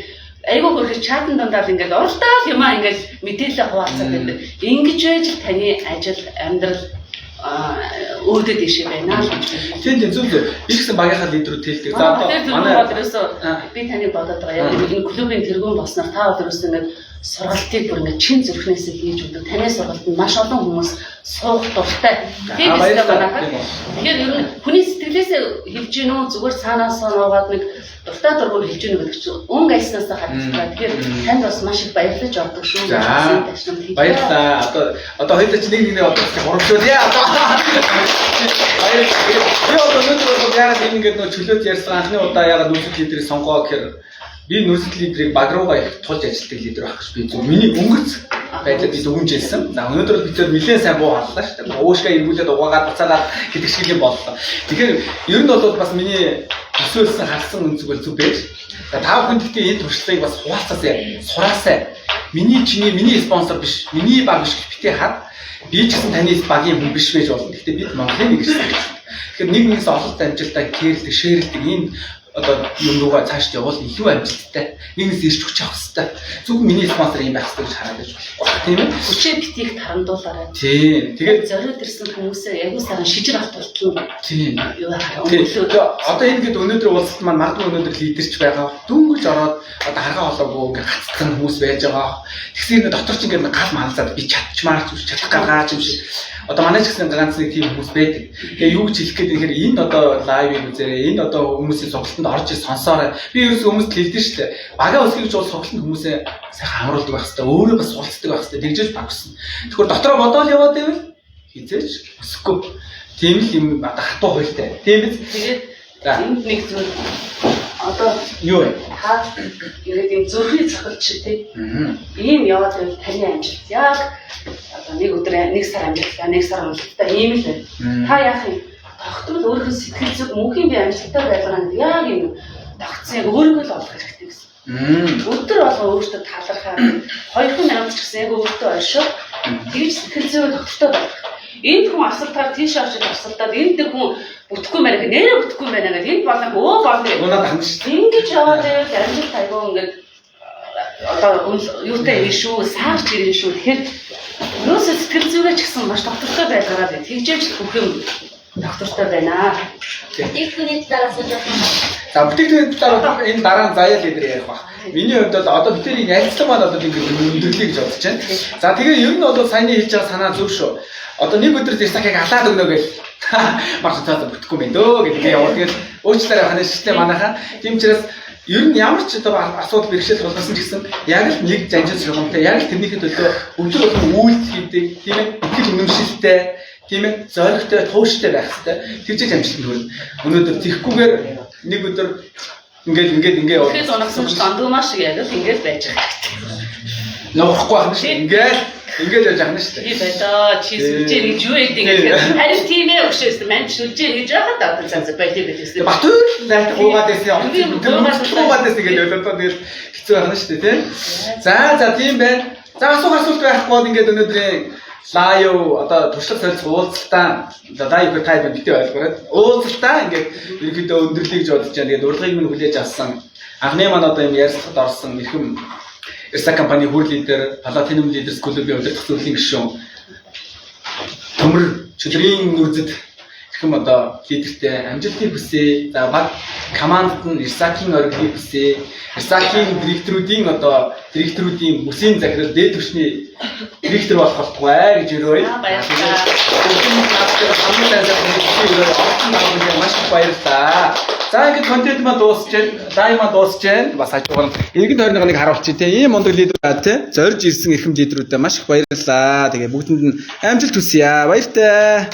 айгүй хөрхөж чатан дундаал ингэж уралдаал юмаа ингэж мэдээлэл хуваалцаад байдаг. Ингэж байж л таны ажил амьдрал өөдөө дэшээ байна л гэж. Тийм тийм зөв зөв. Би гэсэн багийнхаа лидерүүд хэлдэг. За одоо манай бол ерөөсөө би таныг бодоод байгаа. Яг энэ клубын тэргүүн болсноор та бол ерөөсөө ингээд сургалтыг бүр ингээд чин зүрхнээсээ хийж өгдөг. Таны сургалтанд маш олон хүмүүс суух дуртай. Тийм биз дээ манайхаа. Тэгэхээр ер нь хүний сэтгэлээсээ хэлж гин үү зүгээр цаанаасаа нуугаад нэг дуртай дургуй хэлж гин үү гэдэг чинь өнгө альснаасаа харагддаг. Тэгэхээр танд бас маш их баярлаж ордог шүү. Баярлалаа. Одоо хоёулаа чи нэг нэгнээ одоо хурамшуулъя. Одоо баярлалаа. Би одоо өнөөдөр бол яагаад энэ ингээд нөө чөлөөт ярьсан анхны удаа яагаад нүүрсэл лидерийг сонгоо гэхээр би нүүрсэл лидерийг баг руугаа их тулж ажилладаг лидер байх гэж би зөв миний өнгөрц байдлаар би дүгнжсэн. За, өнөөдөр бол бид тэр нэлээд сайн буу харлаа шүү дээ. Уушгаа эргүүлээд угаагаад буцаагаад гэдэг шиг юм боллоо. Тэгэхээр ер нь бол бас миний төсөөлсөн харсан үнцэг бол зөв байж. За, та бүхэн гэхдээ энэ туршлагыг бас хуваалцаасай, сураасай. Миний чиний миний спонсор биш, миний баг биш гэж битгий хар. Би ч гэсэн таны багийн хүн биш байж болно. Гэхдээ бид Монголын нэг гэсэн. Тэгэхээр нэг нэгээс ололт амжилтаа кэрлдэг, шеэрлдэг энэ одоо юм руугаа цааш явбал илүү амжилттай. Нэгнээс ирч хүч авах хэрэгтэй. Зөвхөн миний спонсор юм байх хэрэгтэй гэж хараад байж болохгүй. Тийм ээ. Хүчээ битгий тарандуулаарай. Тийм. Тэгээд зориуд ирсэн хүмүүсээ ягуу саран шижир авт болтол. Тийм. Юу хараа. Одоо энэ гээд өнөөдөр уулзалт маань магадгүй өнөөдөр лидерч байгаа. Дөнгөж ороод одоо харгаа холоогүй ингээ гаццсан хүмүүс байж байгаа. Тэгсэн юм дотор ч ингээ гал малзаад би чадчмаар ч чадах гаргаач юм шиг. Одоо манай ч гэсэн ганц нэг тийм хүмүүс байдаг. Тэгээ юу гэж хэлэх гээд тэгэхээр энэ одоо лайвыг үзээрэй. Энэ одоо хүмүүсийн сургалтанд орж сонсоорой. Би ерөөсөө хүмүүст хэлдэж шүү дээ. Багаа өсгөх гэж бол сургалтанд хүмүүсээ сайхан амруулдаг байх хэрэгтэй. Өөрөө бас суралцдаг байх хэрэгтэй. Тэгжээж баг өснө. Тэгэхээр дотроо бодоол яваад байвал хизээч өсөхгүй. Тийм л юм одоо хатуу хуйлтай. Тийм биз? Тэгээд энд нэг зүйл одоо юу вэ? Та ингээд юм зүрхний цохилт шиг тий. Ийм яваад байвал таны амжилт яг одоо нэг өдөр нэг сар амжилттай, нэг сар амжилттай ийм л байна. Та яах юм? Тогтмол өөрийнхөө сэтгэл зүг мөнхийн би амжилттай байлгаа гэдэг яг юм тогтсон яг өөрийгөө л олох хэрэгтэй гэсэн. Өдөр болгон өөртөө талархаа хоёрхан амт ч гэсэн яг өөртөө оршоо тэгж сэтгэл зүйн тогтвортой байх. Энд хүн асуултаар тийш авчиж асуултаад энд нэг хүн бүтэхгүй байна гэх нэрээ бүтэхгүй байна гэх энд болон өө болно гэх. Унаад хандж шүү. Ингэж яваад байвал амжилт айгүй ингээд одоо юутай ирнэ шүү, саарч ирнэ шүү. Тэгэхээр юусоо сэтгэл зүгээ ч гэсэн маш тогтвортой байлгараа бай. Тэгжээж бүх юм тогтвортой байна. Бүтээгдэхүүний талаар асууж байна. За, бүтээгдэхүүний талаар энэ дараа нь заяа лидер ярих баг. Миний хувьд бол одоо бидний ярилцлага маань бол ингэж өндөрлөе гэж бодож байна. За, тэгээ ер нь бол саяны хэлж байгаа санаа зөв шүү. Одоо нэг өдөр Зерсакыг алаад өгнө гэж Марш цаасаа бүтэхгүй байх дөө гэдэг яваа. Тэгэл уучлаарай явах нь шүү дээ манайхаа. Тийм учраас ер нь ямар ч одоо асуудал бэрхшээл тулгарсан ч гэсэн яг л нэг жанжин шугамтай, яг л тэрнийхээ төлөө өдөр болгон үйлдэл хийдэг, тийм ээ, итгэл үнэмшилтэй, тийм ээ, зоригтой, тууштай байх хэрэгтэй. Тэр чинь амжилтанд хүрнэ. Өнөөдөр тэгхгүйгээр нэг өдөр ингээд ингээд ингээд яваад Тэгэхээр унагсан ч дандуумаа шиг яг л ингээд байж байгаа хэрэгтэй. нуурахгүй байх нь шүү. Ингээд ингээд явж байгаа нь шүү. Би болоо чи сүлжээ гэж юу гэдэг ингээд харин тийм ээ өгшөөс мань сүлжээ гэж байхад одоо цааз байт юм байл. Батөр найт гуугаад байсан. Тэр гуугаад байсан гэж одоо тэгэл хэцүү байх нь шүү дээ, тийм. За за тийм байна. За асуух асуулт байхгүй бол ингээд өнөөдрийн лайв одоо туршлага солилцох уулзалтаа лайв гэх тайд битээ ойлгоорой. Уулзалтаа ингээд ерөнхийдөө өндөрлөе гэж бодож байна. Тэгээд урилгыг минь хүлээж авсан. Анхны маань одоо юм ярилцлагад орсон эрхэм Эрса компани хүр лидер, Platinum Leaders клубын удирдах зөвлөлийн гишүүн Төмөр чөдрийн нүрзэд эрхэм одоо лидертэй амжилтыг хүсье. За баг командад нь Эрсакийн оргилыг хүсье. Эрсакийн директорүүдийн одоо директорүүдийн бүсийн захирал дээд түвшний директор болох болтугай гэж өрөөе. Аа баярлалаа. Бүгд наадтай хамгийн сайн сайхан өрөө орсон намайг маш их баярлалаа. За ингээд контент маань дуусч байна. Лайв маань дуусч байна. Бас хажуугаар нь эргэн тойрныхоо нэг харуулчих тий. Ийм мундаг лидер аа тий. Зорж ирсэн эрхэм лидерүүдэд маш их баярлалаа. Тэгээ бүгдэнд нь амжилт хүсье. Баяртай.